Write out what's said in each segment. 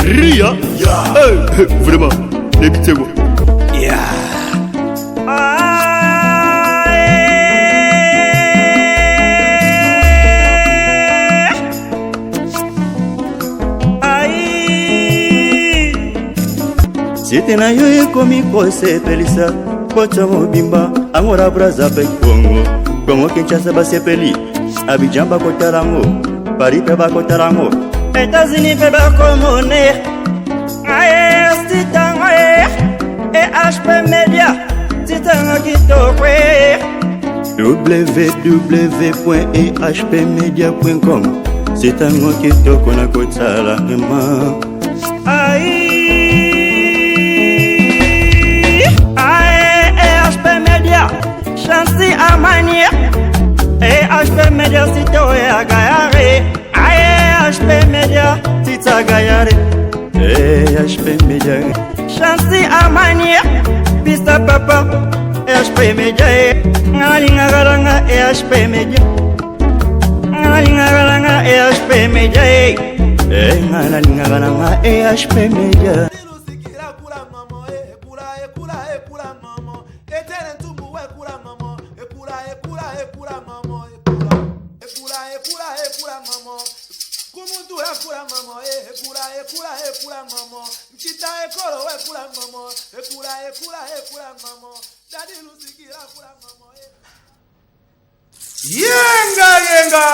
Ria. Hey, vraiment, nayebi te kwa. Yeah. Site na yo ekomi kosepelisa poto mobimba, Angola, Braza mpe Kongo, Kongo Kinshasa basepeli, Abidjan bakotala yango, Paris mpe bakotala yango, États-Unis mpe bakomone aye sitango e EHP Media sitango kitoko e www.ehpmedia.com sitango kitoko na kotala ema. Ai ae EHP Media Chansi Amani EHP Media sito ya gayare ae EHP Media tita gayare EHP Media Chansi Amani Pista Papa EHP Media Ngalingaka langa EHP Media Ngalingaka langa EHP Media Nga nalingaka nanga EHP Media. Yenga yenga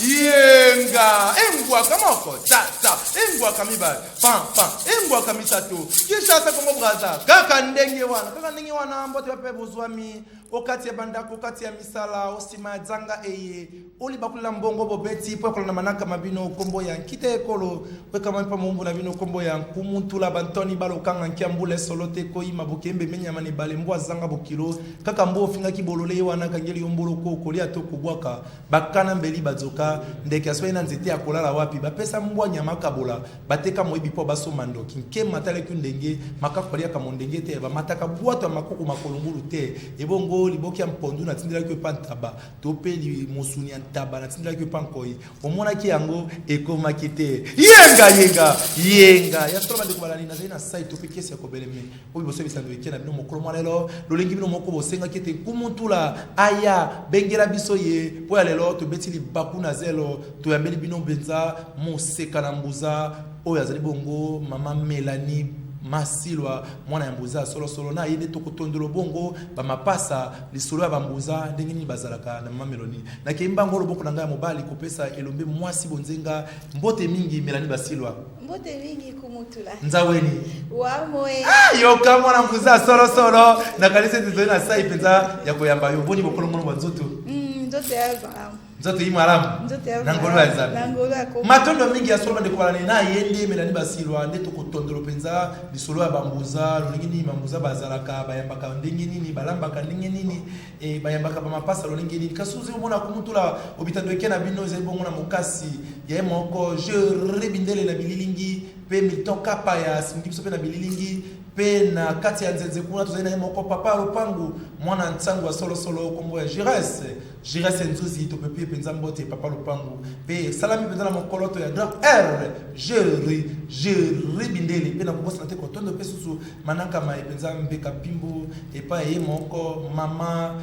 yenga, engwaka moko tata, engwaka mibale pam pam, engwaka misato, Kinshasa, Kongo Braza, kaka ndenge wana, kaka ndenge wana. Mbote bape bozwami okati ya bandako, okati ya misala, osima ya dzanga eye oli bakolela mbongo bobeti mpo ya kolanda manaka ma bino nkombo ya nkita ekolo oyekama mpa mombu na bino nkombo ya nkumu ntula bantoni balokanga nkia mbula esolo te koyima bokembe menyama na ebale mbwa azanga bokilo kaka mbo ofingaki bolole ye wana akangeli yo mboloko kolia to kobwaka bakana mbeli badzoka ndeke aswai na nzete ya kolala wapi bapesa mbwa nyama kabola bateka moyibi mpo basomba ndoki nkema atalaki ndenge makako aliaka mondenge te bamataka bwato ya makoko makolongulu te ebongo liboki ya mpondu natindelaki epa ntaba to mpe mosuni ya ntaba natindelaki epa nkoi omonaki yango ekomaki te. Yenga yenga yenga ya solo bandeko balandi, nazali na sai to mpe kesi ya kobeleme oyo boso bisando eke na bino mokolo mwa lelo lolengi bino moko bosengaki ete nkumu ntula aya bengela biso ye mpo ya lelo tobeti libaku na zelo toyambeli bino mpenza moseka na mbuza oyo azali bongo mama Melanie Masilwa, mwana ya mbuza solosolo na ye nde tokotondolo bongo bamapasa lisolo ya bambuza ndenge nini bazalaka na mama Melanie. Nakei mbango loboko na ngai ya mobali kopesa elombe mwasi bonzenga mbote mingi Melanie Basilwa. Mbote mingi kumutula. Nzaweni. Wamoe. Ah, yoka mwana mbuza solosolo nakanisi ete tozali na sai mpenza ya koyamba yo. Boni bokolongono bwa nzoto? Nzoto ya malamu. Nzoto yi malamu Nzoto ya na ngolu ya Nzambe. Na ngolu ya Kongo. Matondo mingi ya solo bandeko balani na ye nde Melanie Basilwa nde tokotondolo mpenza lisolo ya bambuza lolenge nini bambuza bazalaka, bayambaka ndenge nini, balambaka ndenge nini, e, bayambaka bamapasa lolenge nini. Kasi ozi omona kumutula obitando eke na bino ezali bongo na mokasi ya ye moko Jere Bindele na bililingi mpe Milton Kapaya asimgi biso mpe na bililingi mpe na kati ya nzenze kuna tozali na ye moko papa Lopangu mwana nsango ya solosolo kombo ya Jires Jires Nzuzi topepi mpenza mbote papa Lopangu mpe esalami mpenza na mokoloto ya Grand R Jeri Jeri Bindele mpe na kobosana te kotondo mpe susu manaka maye mpenza mbeka pimbo epai ye moko mama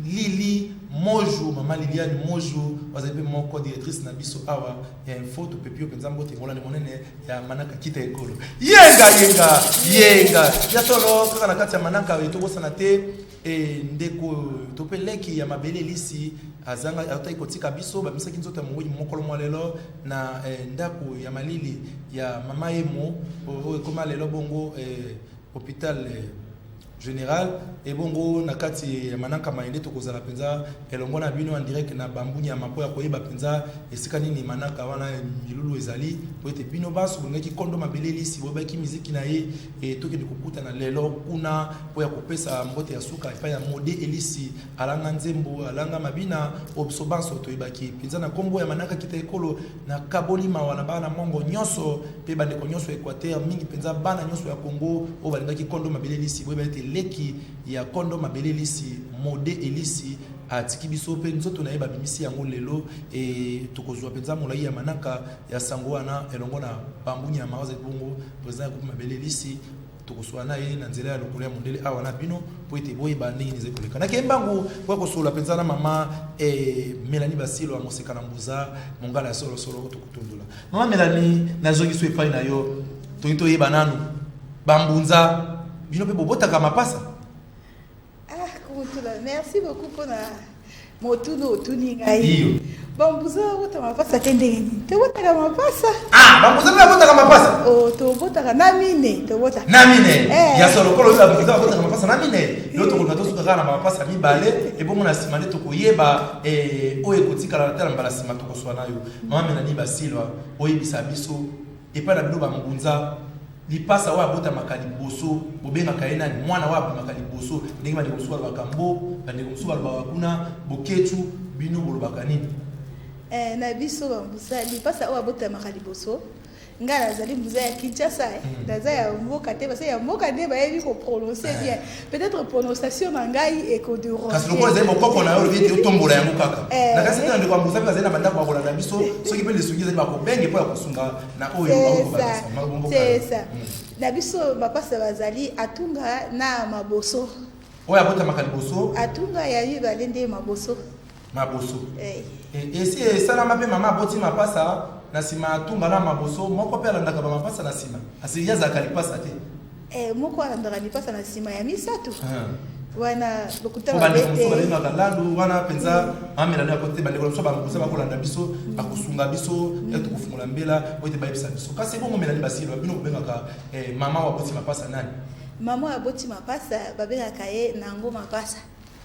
Lili Moju, mama Liliane Moju bazali mpe moko directrice na biso awa ya info topepi yo mpenza mbote molandi monene ya manaka kita ekolo yenga yenga yenga ya solo kaka na kati ya manaka tobosana te e, ndeko to mpe leki ya mabele elisi azanga ataki kotika biso bamisaki nzoto ya mowei mokolo mwa lelo na ndako ya malili ya mama Emo oyo ekoma lelo bongo hôpital général ebongo na kati ya manaka maye nde tokozala mpenza elongo na bino en direct na bambu nyama mpo ya koyeba mpenza esika nini manaka wana milulu ezali po ete bino banso bolingaki kondo mabele elisi boyebaki miziki na ye e, tokende kokutana lelo kuna mpo ya kopesa mbote ya suka epai ya mode elisi alanga nzembo alanga mabina oyo biso banso toyebaki mpenza na nkombo ya manaka kita ekolo na kaboli mawa na bana mongo nyonso mpe bandeko nyonso ya Équateur mingi mpenza bana nyonso ya Congo oyo balingaki kondo mabele elisi boyeba ete leki ya kondo mabele elisi mode elisi Atiki biso mpe nzoto na ye babimisi yango lelo. E tokozwa mpenza molai ya manaka ya sango wana elongo na Bambu Nyama, oyo azali bongo president ya groupe Mabele Elisi. Tokosolola na ye na nzela ya lokolo ya mondele awa na bino mpo ete boyeba ndenge nini ezali koleka. Nakei mbangu mpo ya kosolola mpenza na mama Melanie Basilo ya Moseka na Mbuza, mongala ya solosolo oyo tokotondola. Mama Melanie, nazongi so epai na yo, tolingi toyeba nanu bambunza bino mpe bobotaka mapasa? Ah, Kumutula, merci beaucoup mpona motuna otuni ngai. Bambuza babota mapasa te ndenge nini? Tobotaka mapasa. Ah, bambuza mpe babotaka mapasa? Oh, tobotaka na mine, tobotaka. Na mine? Eh. Ya solo, kolo oyo bambuza babotaka mapasa na mine. Yo tokoluka tosuka kaka na mapasa mibale, ebongo na nsima nde tokoyeba oyo ekotikala na tala mbala nsima tokoswa na yo. Mama Melanie Basilwa, oyebisa biso epai na bino bambunza, lipasa oyo abotamaka liboso bobengaka ye nani? Mwana oyo abimaka liboso, ndenge bandeko mosusu balobaka mbo, bandeko mosusu balobaka kuna boketu, bino bolobaka nini? Na biso bambuza, lipasa oyo abotamaka liboso, ngai nazali mbuza ya Kinshasa, naza ya mboka te, parce ya mboka nde bayebi koprononcer bien. Peut-être prononciation na ngai ekodéranger. Kasi lokola ezali bokoko na yo, olobi ete otombola yango kaka. Nakasi te na ndeko ya mbuza mpe bazali na bandako bakolanda biso, soki mpe lisungi ezali bakobenge mpo ya kosunga na oyo bakobakisa. C'est ça. Na biso mapasa bazali atunga na maboso. Oyo abotamaka liboso? Atunga, ya mibale nde maboso. Maboso. Esi esalama mpe mama aboti mapasa na nsima atunga na maboso, moko mpe alandaka bamapasa na nsima, asi ye azalaka lipasa te? Moko alandaka lipasa na nsima ya misato wana lokuta. Bandeko mosusu balengaka landu wana mpenza mamela ya kote. Bandeko na biso bambuza bakolanda biso, bakosunga biso ya tokofungola mbela oyo ete bayebisa biso. Kasi ebongo Melani Basilwa, bino bobengaka mama oyo aboti mapasa nani? Mama oyo aboti mapasa babengaka ye Nango Mapasa.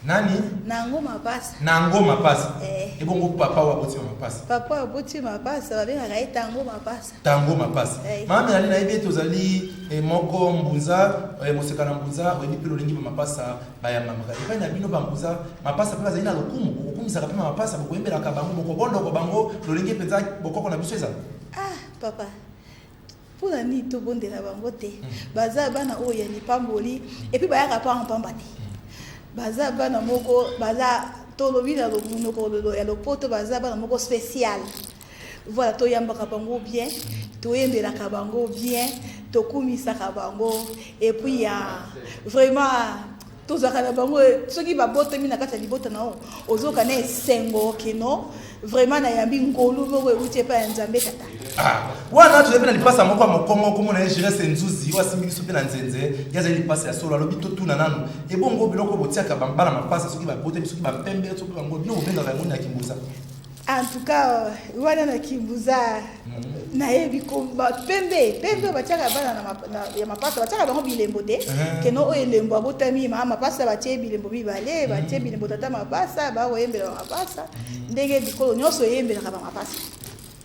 Nani? Nango Mapasa. Nango Mapasa. Ebongo papa oyo aboti mapasa? Papa oyo aboti mapasa babengaka ye Tango Mapasa. Tango Mapasa. Mama Melani, nayebi ete ozali moko mbunza, moseka na mbunza, oyebi mpe lolingi bamapasa bayambamaka epai na bino bambuza. Mapasa mpe bazali na lokumu, bokokumisaka mpe mapasa, bokoyembelaka bango, bokobondoko bango lolenge mpenza bokoko na biso ezala? Ah papa, mpona nini tobondela bango te? Baza bana oyo ya lipamboli, et puis bayaka pamba te. Baza bana moko, baza, tolobi na monoko ya lopoto, baza bana moko spécial. Voilà, toyambaka bango bien, toyembelaka bango bien, tokumisaka bango, et puis ya vraiment tozalaka na bango. Soki babotami na kati ya libota na yo, ozoka na esengo kino vraiment nayambi ngolu moko euti epai ya Nzambe Tata. Ah, wana tozali mpe na lipasa moko ya mokongo, komona ye Girese Nzuzi, oyo asimbi biso mpe na nzenze. Ye azali lipasa ya solo. Alobi totuna nanu, ebongo biloko botiaka bana mapasa soki babotami, soki bapembe, soki bango, bino bobengaka yango na kimbuza? En tout cas, wana na kimbuza nayebi pembe pembe batiaka bana ya mapasa, batiaka bango bilembo te keno oyo elembo abotami ma mapasa, batie bilembo mibale, batie bilembo tata mapasa, bakoyembela bamapasa ndenge bikolo nyonso eyembelaka bamapasa.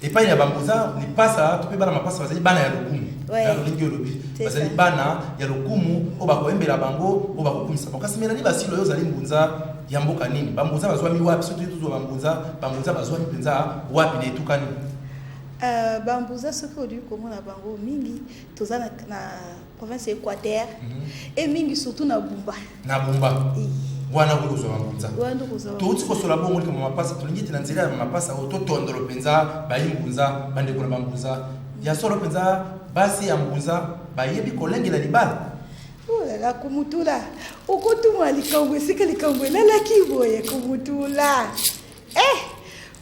Epai ya bambuza, lipasa to mpe bana mapasa bazali bana ya lokumu. Ya lolingi olobi, bazali bana ya lokumu oyo bakoyembela bango, oyo bakokumisa bango. Kasi Melani Basilo, oyo ozali mbunza ya mboka nini? Bambunza bazwami wapi? Soki tozwa bambunza, bambunza bazwami mpenza wapi, na etuka nini? Bambuza, soki olingi komona bango mingi, toza na province ya Équateur, e mingi surtout na Bumba. Na Bumba wana okoki kozwa bambunza. Touti kosola bongo likambo mapasa. Tolingi ete na nzela ya mapasa oyo totondolo mpenza bayi mbunza, bandeko na bambunza ya solo mpenza. Basi ya mbunza bayebi kolengela libala? Olala, kumutula, okotuma likambo esika likambo elalaki boye. Kumutula,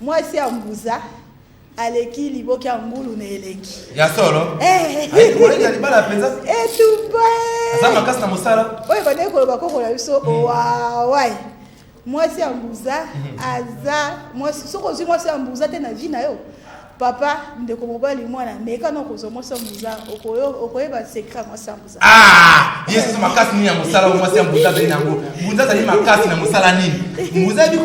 mwasi ya mbuza aleki liboki ya ngulu na elengi. Ya solo? Ayebi kolengela libala mpenza? Etumba. Aza makasi na mosala? Oyo bandeki koloba koko na biso, owawai, mwasi ya mbuza aza mwasi. Soki ozwi mwasi ya mbuza te na vie na yo, papa, ndeko mobali, mwana, meka na kozwa mwasi ya mbuza, okoyeba secret ya mwasi ya mbuza. Ah, ye susu makasi nini ya mosala oyo mwasi ya mbuza azali nango? Mbuza azali makasi na mosala nini? Mbuza yebi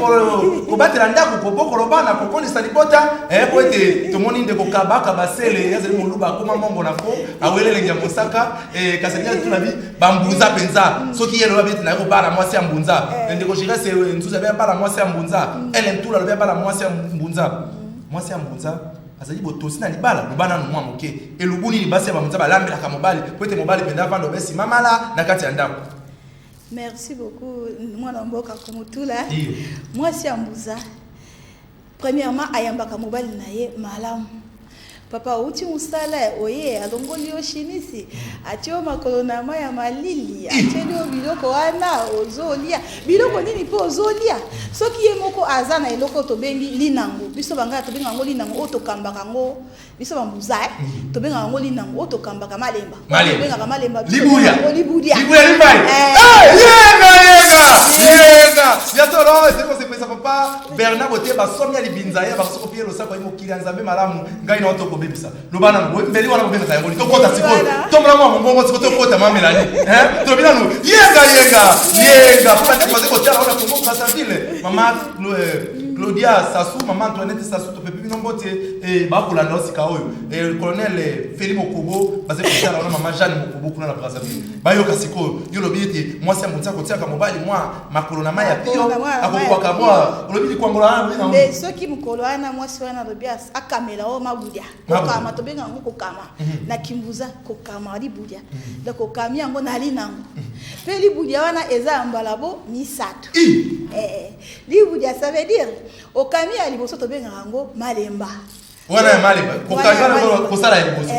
kobatela ndako, kobokolo bana, kokolisa libota. Po ete tomoni ndeko Kabaka Basele, ye azali moluba, akoma mongo na fo awele elengi ya mosaka. Kasi alingi atuna bi bambuza mpenza, soki ye lobi ete naye kobala mwasi ya mbunza. Ndeko Girese Nzuzi abe abala mwasi ya mbunza, Ele Ntula alobi abala mwasi ya mbunza. Mwasi ya mbunza azali botosi na libala? Loba nanu mwa moke, elubu nini basi ya bambunza balambelaka mobali po ete mobali mpenza avanda obesi mamala na kati ya ndako? Merci beaucoup mwana mboka Kumutula. Mwasi ya mbuza premièrement ayambaka mobali na ye malamu. Papa outi mosala, oye, alongoli yo shinisi, atie yo makolo na mai ya malili, atieli yo biloko wana ozolia. Biloko nini mpo ozolia? Soki ye moko aza na eloko tobengi linango, biso bangala tobenga yango linango oyo tokambaka yango, biso bambuza tobengaka yango linango oyo tokambaka malemba, tobengaka malemba libuya. Libuya. Libuya limbai. Yenga yenga yenga ya solo, ezali kosepelisa papa Bernard Bote basomi ya libinza ye bakosoko pie losako ye mokili ya Nzambe malamu. Ngai na tokobebisa loba nanu mbeli wana bobengaka yango tokota sikoyo, tombola mwa mongongo sikoyo, tokota ma Melanie, tolobi nanu yenga yenga yenga mpo bandeko bazali kotala wana Congo Brazzaville, mama Claudia Sassou, mama Antoinette Sassou, topepi bino mbote. Bakolanda osika oyo colonel Feli Mokobo bazali kotala wana, mama Jeanne Mokobo kuna na Brazzaville bayoka sikoyo. Yo lobi ete mwasi ya moto akotiaka mobali mwa makolo na mai ya pio, akokwaka mwa, olobi likwangola wana. Nde soki mokolo wana mwasi wana alobi akamela oyo mabudia, kokama, tobenga yango kokama na kimbuza, kokama libudia. Donc okami yango na linango, mpe libudia wana eza ya mbala bo misato. Libudia, ça veut dire okami ya liboso, tobengaka yango malemba. Wana ya malemba, kokanga, kosala ya liboso.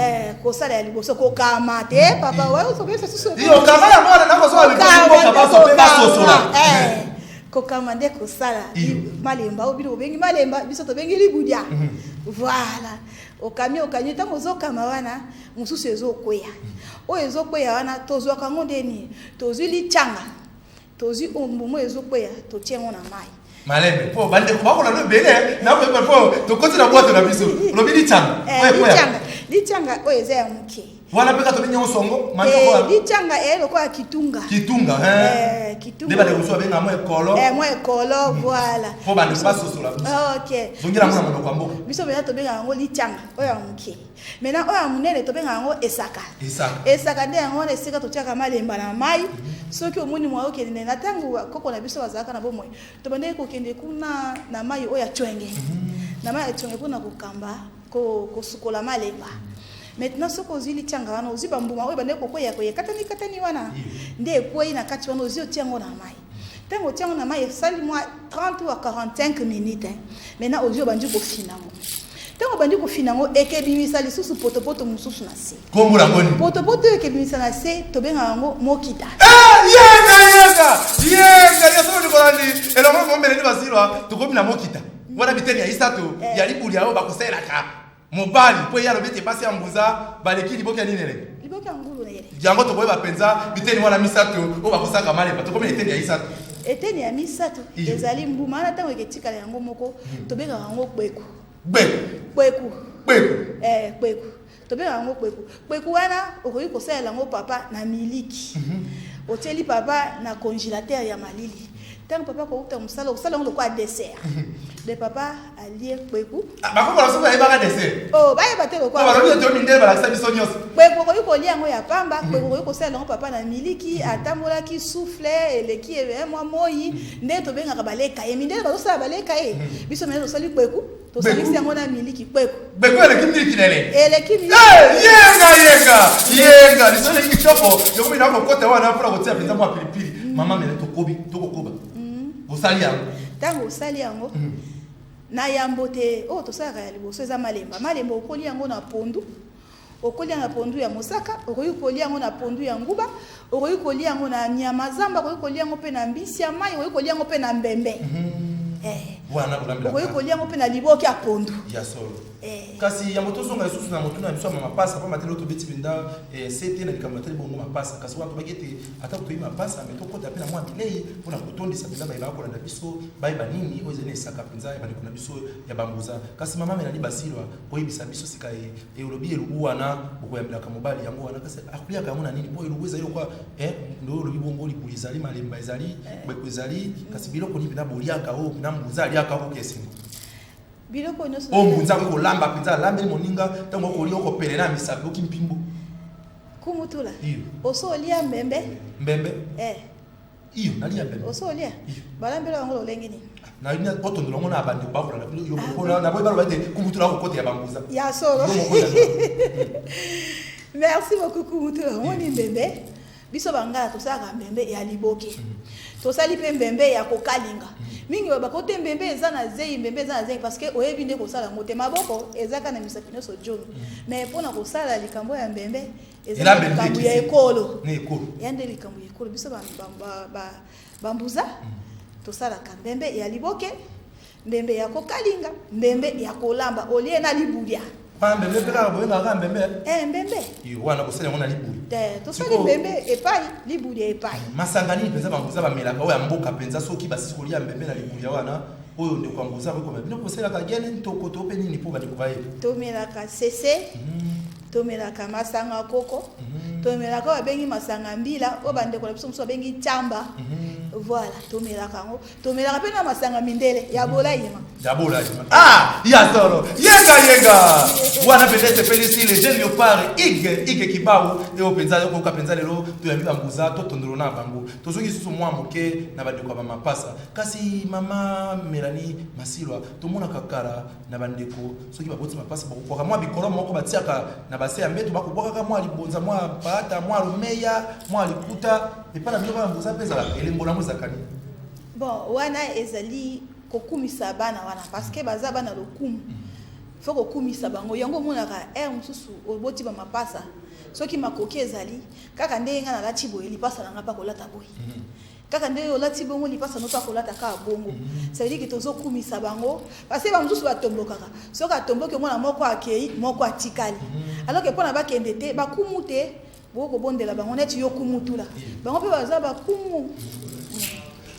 Kosala ya liboso, kokama te papa oyo susu. Okama yango wana nakozwa mboka baso mpe basosola. Kokama nde kosala malemba oyo bino bobengi malemba, biso tobengi libudia. Voilà, okami, okami. Ntango ozokama wana, mosusu ezokweya. Oyo ezokweya wana tozwaka yango ndeni? Tozwi lityanga, tozwi mbuma ezokweya, totie yango na mai. Malembe mpo bandeko bakolanda ebele nakoyeba mpo tokoti na bwato na biso. Olobi lityanga? Lityanga, lityanga oyo eza ya moke. Wana mpe katobi nyonso songo. Lityanga eye lokola kitunga. Kitunga. Kitunga. Nde bandeko mosusu babenga mwa ekolo. Mwa ekolo, voilà. Mpo bandeko basosola. Ok. Zongela yango na monoko ya mboka. Biso mpenza tobenga yango lityanga oyo ya moke. Maintenant oyo ya monene tobenga yango esaka. Esaka. Esaka nde yango wana esika totiaka malemba na mai. Soki omoni mwa okende na ntango koko na biso bazalaka na bomoi, tobandaki kokende kuna na mai oyo ya Tswenge, na mai ya Tswenge mpona kokamba, kosukola malemba. Maintenant soki ozwi litianga wana, ozwi bambuma oyo bandeki kokweya koye katani katani wana, nde ekwei na kati wana, ozwi, otia yango na mai. Ntango otia yango na mai, esali mwa 30 ou 45 minutes. Maintenant ozwi, obandi kofina yango. Ntango obandi kofina yango, ekebimisa lisusu potopoto mosusu na se. Kombo nango nini? Potopoto oyo ekebimisa na se, tobengaka yango mokita. Yenga yenga yenga, ya solo likolandi elongo mombeleni basilwa, tokomi na mokita wana, biteni ya isato ya libuli oyo bakosalelaka mobali, mpo ye alobi ete basi ya mbuza baleki liboki ya nini elenge? Liboki ya ngulu na yele. Yango tokoyeba mpenza biteni wana misato oyo bakosaka malemba. Tokomi na eteni ya isato. Eteni ya misato ezali mbuma wana. Ntango eketikala yango moko, tobengaka yango kpeku. Gbeku. Kpeku. Kpeku. Kpeku, tobengaka yango kpeku. Kpeku wana okoki kosalela yango papa na miliki, otieli papa na congélateur ya malili. Ntango papa akouta mosala, osala yango lokola dessert de papa alie kpeku. Bakokola soki bayebaka dessert. Oh, bayeba te lokola balobi ete mindele balakisa biso nyonso. Kpeku okoki kolia yango ya pamba, kpeku okoki kosalela yango papa na miliki, atambolaki, souffle eleki mwa moi, nde tobengaka baleka ye. Mindele bazosala baleka ye, biso mene tosali kpeku, tosangisi yango na miliki, kpeku. Kpeku eleki miliki na elenge. Eleki miliki. Yenga yenga yenga, liso eleki kitoko. Yokomi na kokota wana mpona kotia mpenza mwa pilipili. Mama mele, tokobi, tokokoba, osali yango. Ntango osali yango na yambo te, oyo tosalaka ya liboso eza malemba. Malemba okolia yango na pondu, okolia na pondu ya mosaka, okoki kolia yango na pondu ya nguba, okoki kolia yango na nyama zamba, okoki kolia yango mpe na mbisi ya mai, okoki kolia yango mpe na mbembe. Wana kolambela. Okoki kolia yango mpe na liboki ya pondu. Ya solo. Kasi yango tozonga lisusu na motuna na biso ya mapasa, pamba te lelo tobeti mpenza se te na likambo etali bongo mapasa. Kasi wana tobaki ete ata toyebi mapasa, me tokɔta mpe na mwa bilei mpona kotondisa mpenza bayebaka kolanda biso, bayeba nini oyo ezali na esaka mpenza ya bandeko na biso ya bambuza. Kasi mama Melani Basilwa, koyebisa biso sika ye, olobi elubu wana bokoyambelaka mobali yango wana, kasi akoliaka yango na nini? Mpo elubu ezali lokwa nde olobi bongo, libuli ezali, malemba ezali, gbeko ezali, kasi biloko nini mpenza boliaka oyo mpenza mbuza aliaka okoki esengo? Biloko nyonso. Oyo mbunza akoki kolamba mpenza, alambeli moninga, ntango okolia okopele na misapi oki mpimbo. Kumutula. Iyo. Oso olia mbembe? Mbembe? Eh. Iyo, nalia mbembe. Oso olia? Iyo. Balambela yango lolenge nini? Nayebi otondola ngo na bandeko bakolanda yo, naboyi baloba ete kumutula akokota ya bambuza. Ya solo. Yo moko Merci beaucoup, Kumutula. Omoni mbembe. Biso bangala tosalaka mbembe ya liboke, tosali mpe mbembe ya kokalinga. Mingi babako te mbembe eza na zei, mbembe eza na zei, parce que oyebi nde kosala yango te. Maboko eza kaka na misapi nyonso jono, mais mpona kosala likambo ya mbembe eza likambo ya ekolo, ya nde likambo ya ekolo. Biso bambuza tosalaka mbembe ya liboke, mbembe ya kokalinga, mbembe ya kolamba olie na libulia. Wana mbembe mpe kaka boyengaka kaka mbembe? Eh, mbembe. Wana kosala yango na libuli. Te, tosali mbembe epai, libuli epai. Masanga nini mpenza bambuza bamelaka oyo ya mboka mpenza soki basisi kolia mbembe na libulia wana, oyo ndeko ya mbuza akoki komela? Bino bosalelaka gene ntoko to mpe nini mpo bandeko bayeba? Tomelaka sese, tomelaka masanga koko, tomelaka oyo babengi masanga mbila, oyo bandeko na biso mosusu babengi tiamba. Voilà, tomelaka yango. Tomelaka mpe na masanga mindele ya bolayima. Ya bolayima, ah, ya solo. Yenga yenga wana mpenza esepelisi le jeune léopard Ige Ige Kibau. Oyo mpenza yokoyoka mpenza lelo toyambi bambuza, totondolo na bango. Tozongi lisusu mwa moke na bandeko ya bamapasa. Kasi mama Melanie Masilwa, tomonaka kala na bandeko soki baboti mapasa, bakokwaka mwa bikolo moko batiaka na base ya mbeto, bakobwakaka mwa libonza, mwa palata, mwa lumeya, mwa likuta. Epai na bino bana mbuza mpe ezalaka? Elembo nango ezalaka nini? Bon, wana ezali kokumisa bana wana, parce que baza bana lokumu, faut kokumisa bango. Yango omonaka heure mosusu oboti bamapasa, soki makoki ezali kaka ndenge ngai nalati boye, lipasa na ngai mpa kolata boye, kaka ndenge olati bongo, lipasa no mpa kolata kaka bongo. Ça veut dire que tozokumisa bango, parce que bamosusu batombokaka. Soki atomboki, omona moko akei, moko atikali. Alors que mpona bakende te, bakumu te, bokobondela bango neti yo kumutula bango mpe baza bakumu.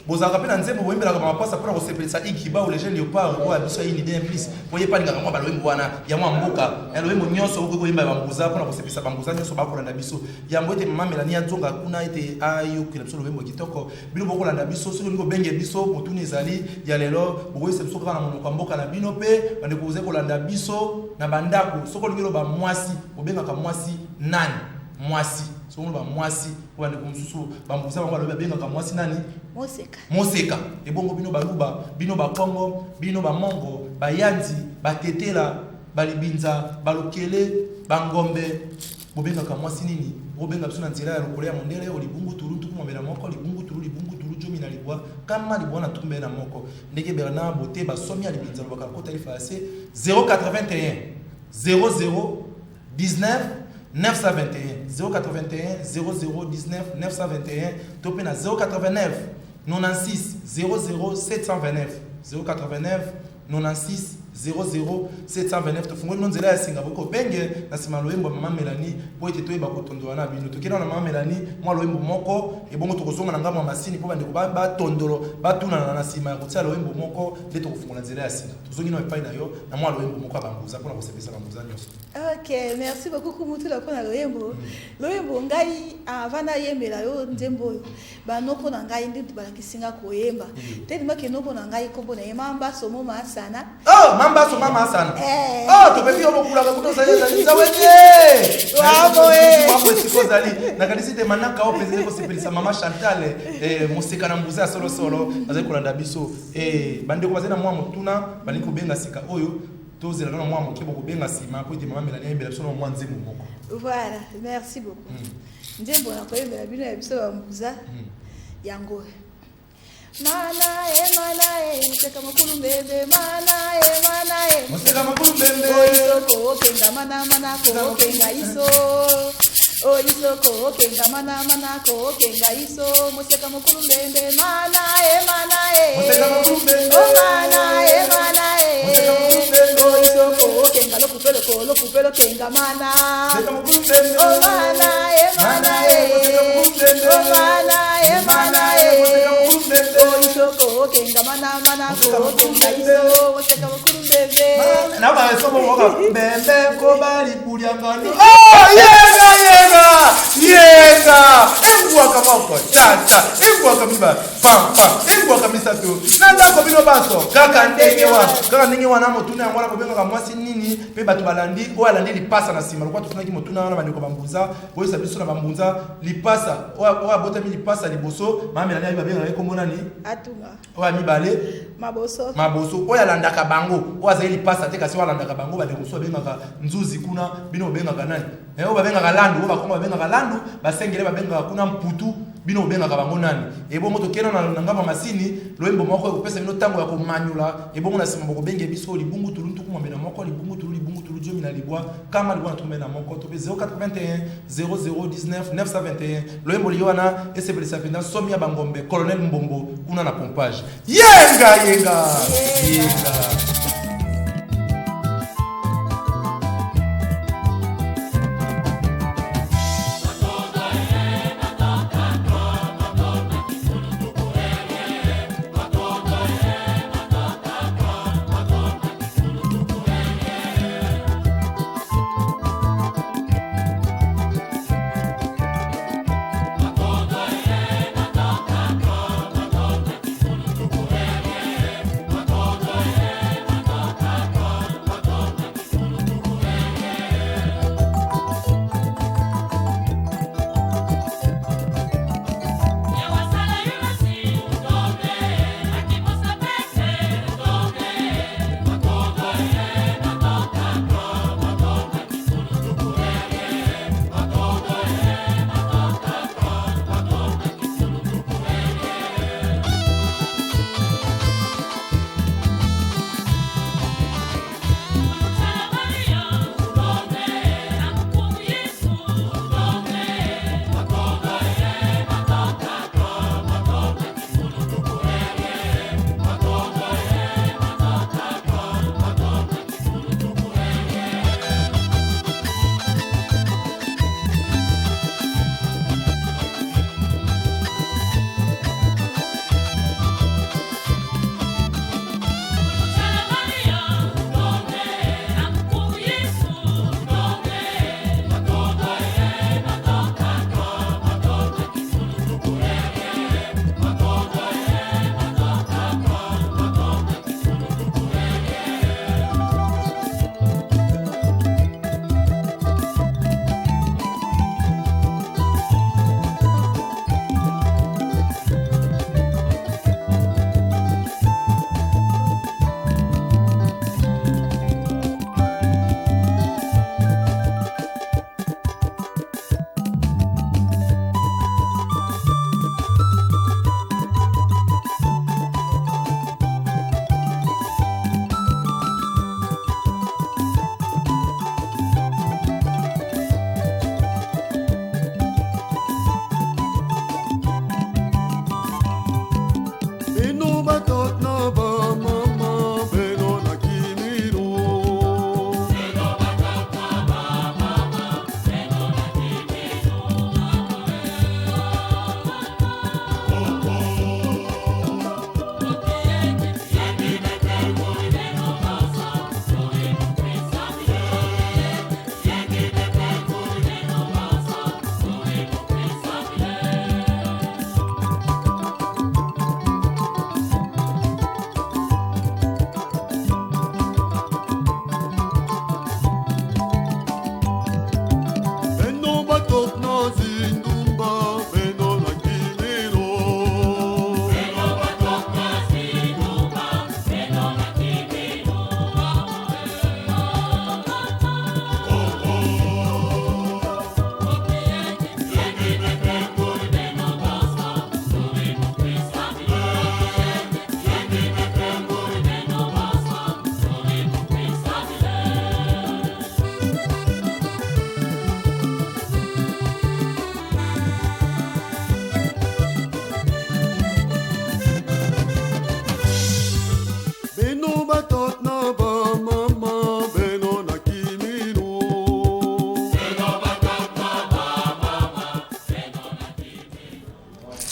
Bozalaka mpe na nzembo boyembelaka bamapasa mpona kosepelisa Ikiba, le jeune léopard oyo ya biso ya Unité Plus, po ye palingaka mwa baloyembo wana ya mwa mboka ya loyembo nyonso okoki koyemba ya bambuza mpona kosepelisa bambuza nyonso bakolanda biso. Yango ete mama Melanie azonga kuna ete ayokela biso loyembo ya kitoko. Bino bokolanda biso, soki olingi kobenge biso, motuni ezali ya lelo, bokoyebisa biso kaka na monoko ya mboka na bino. Mpe bandeko bozali kolanda biso na bandako, soki olingi loba mwasi, obengaka mwasi nani? Mwasi, soki oloba mwasi, po bandeko mosusu bambuza bango balobi babengaka mwasi nani? Moseka. Moseka. Ebongo bino Baluba, bino Bakongo, bino Bamongo, Bayanzi, Batetela, Balibinza, Balokele, Bangombe, bobengaka mwasi nini? Obenga biso na nzela ya lokolo ya mondele oyo: libungu tulu 21, libungu tulu libungu tulu 19, 921. Ndenge Bernard Bote basomi ya Libinza alobaka, kota lifase 081 00 19 921, 081 00 19 921, to mpe na 089 96 00 729, 089 96 00 729. Tofungoli no nzela ya singa, boki kobenge na nsima loyembo ya mama Melanie mpo ete toyeba kotondola na bino. Tokenda na mama Melanie mwa loyembo moko, ebongo tokozonga na ngambo ya masini mpo bandeko batondolo batunana. Na nsima ya kotia loyembo moko nde tokofungola nzela ya singa. Tozongi na epai na yo na mwa loyembo moko ya bambuza mpona kosepelisa bambuza nyonso. Ok, merci beaucoup Kumutula mpona loyembo. Loyembo ngai, avant nayembela yo nzembo oyo, banoko na ngai nde balakisi nga koyemba. Telimaki noko na ngai, nkombo na ye Mambaso Moma Asana. Oh, Mambaso Mama Asana. Eh. Oh, topepi yo bokulaka kuta ozali ezali nzawete. Wabo, eh. Wabo esika ozali. Nakanisi te manaka oyo mpenza ezali kosepelisa mama Chantal, moseka na mbuza ya solosolo azali kolanda biso. Bandeko bazali na mwa motuna, balingi kobenga sika oyo, tozela nano mwa moke, bokobenga nsima po ete mama Melanie ayembela biso na mwa nzembo moko. Voilà, merci beaucoup. Nzembo na koyembela bino ya biso bambuza yango: mana e, mana e, moseka mokulu mbembe, mana e, mana e, moseka mokulu mbembe. Oisoko okenga mana mana ko okenga iso, oisoko okenga mana mana ko okenga iso, moseka mokulu mbembe, mana e, mana e, Moseka mokulu mbembe. O mana e, mana e, Moseka mokulu mbembe. Oisoko okenga lokupeloko lokupelo kenga mana. Moseka mokulu mbembe. O mana e, mana e, Moseka mokulu mbembe. O mana e, mana e, Moseka mokulu mbembe. Oisoko okenga mana mana ko okenga iso, moseka mokulu mbembe. Na basomo moko mbembe koba libuliangano. Oh, yenga yenga yenga, engwaka moko tata, engwaka mibale pampa, engwaka misato na ndako. Bino baso kaka ndenge wana, kaka ndenge wana. Motuna yango wana: kobengaka mwasi nini? Mpe bato balandi oyo alandi lipasa na nsima, lokwa totunaki motuna wana, bandeko bambuza boyesa biso na bambunza lipasa oyo abotami lipasa liboso, mama Melanie ayebi, babengaka ye kombo nani? Atunga. Oyo ya mibale? Maboso. Maboso. Oyo alandaka bango, oyo azali lipasa te kasi oyo alandaka bango, bandeko mosusu babengaka nzuzi kuna. Bino bobengaka nani? Eh, oyo babengaka landu, oyo bakongo babengaka landu, basengele babengaka kuna mputu, bino bobengaka bango nani? Ebongo tokenda na na ngambo ya masini, loyembo moko ekopesa bino ntango ya komanyola, ebongo na nsima bokobenge biso libungu tulu ntuku mwambe na moko, libungu tulu libungu tulu zomi na libwa, kama libwa na tuku mibale na moko, to mpe 081 00 19 921. Loyembo liye wana esepelisa mpenza somi ya bangombe, Colonel Mbombo kuna na pompage. Yenga yenga yenga.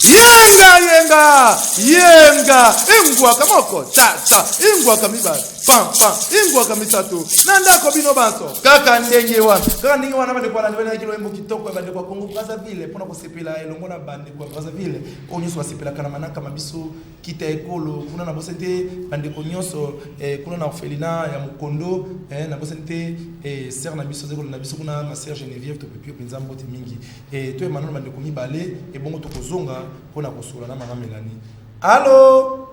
Yenga yenga yenga ingwaka moko ta ta ingwaka mibale pam pam ingwaka misato na ndako bino banso kaka ndenge wana kaka ndenge wana bandeko balandi balingaki loyembo kitoko ya bandeko ya Congo Brazzaville mpona kosepela elongo na bandeko ya Brazzaville oyo nyonso basepelaka na manaka ma biso kita ekolo kuna na bosani te bandeko nyonso eh, kuna na orphelinat ya mokondo eh, na bosani te eh, sœur na biso azali kolanda biso kuna ma sœur Geneviève topepi yo mpenza mbote mingi eh, toyeba nano bandeko mibale ebongo tokozonga mpo na kosolola na mama Melanie. Allo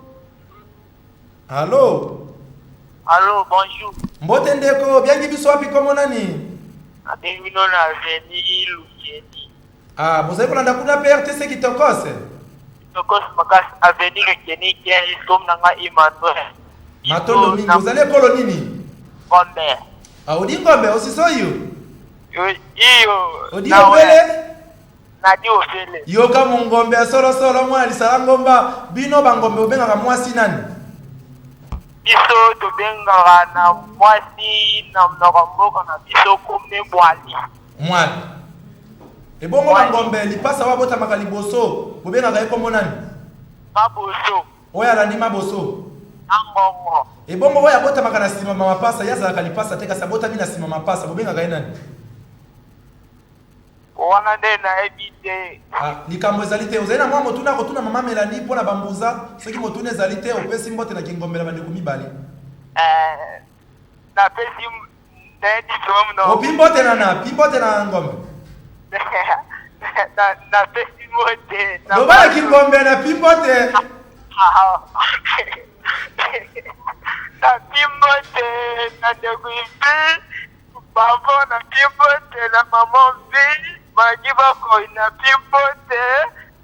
allo Allo, bonjour. Mbote ndeko, biangi biso wapi kombo nani? Nabengi bino na avenue Lukeni. Ah, bozali kolanda kuna pe RTC Kitokos? Kitokos makasi, avenue Lukeni 15, kombo na nga Emmanuel. Matondo mingi. Ozali ekolo nini? Ngombe. Ah, odi ngombe, osisoyo? Iyo. Odi opele? Nadi ofele. Yoka mongombe ya solo solo mwana lisala ngomba bino bangombe obengaka mwasi nani? Biso tobengaka na mwasi na monoko mboka na biso kombe mwali. Mwali. Ebongo bangombe lipasa oyo abotamaka liboso bobengaka ye kombo nani? Maboso. Oyo alandi maboso. Angongo. Ebongo oyo abotamaka na nsima mapasa ye azalaka lipasa te kasi abotami na nsima mapasa bobengaka ye nani? Wana nde nayebi te. Ah, likambo ezali te. Ozali na mwa motuna kotuna mama Melanie mpo na bambuza? Soki motuna ezali te, opesi mbote na kingombela bandeko mibale. Eh, napesi nayebi somo. Opi mbote na na, pi mbote na ngombe. Napesi mbote. Loba na kingombe na pi mbote. Napi mbote na ndeko ipi. Bavo na mbote na maman vi magi bakoi na mbote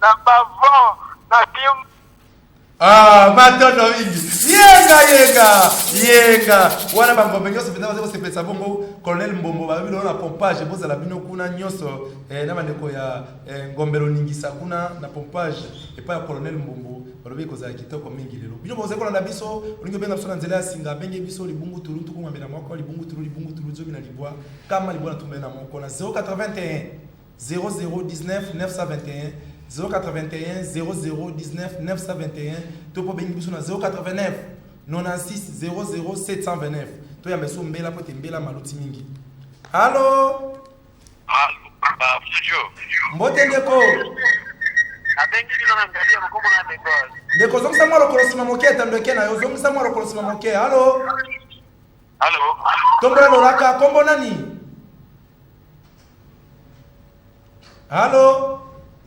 na bavon na Ah, matondo mingi yenga yenga yenga wana bangombe nyonso mpenza baza kosepelisa bongo colonel mbombo balobi lelo na pompage bozala bino kuna nyonso eh, na bandeko ya eh, ngombe loningisa kuna na pompage epai ya colonel mbombo balobi ekozala kitoko mingi lelo. Bino bozali kolanda biso, olingi obenga biso na nzela ya singa, benge biso libungu tulu ntuku mwambe na moko, libungu tulu libungu tulu zomi na libwa, kama libwa na tumbele na moko na 081 00 19 921 081 00 19 921 to mpo obengi biso na 089 96 00 729. Toyamba esu mbela mpo ete mbela maluti mingi. Alo. Alo, bonjour. Mbote ndeko. Nabengi bino na ngali ya mokombo na Ndeko. Ndeko, zongisa mwa lokolo nsima moke, etando eke na yo, zongisa mwa lokolo nsima moke. Alo. Alo. Tombola lolaka, kombo nani? Alo.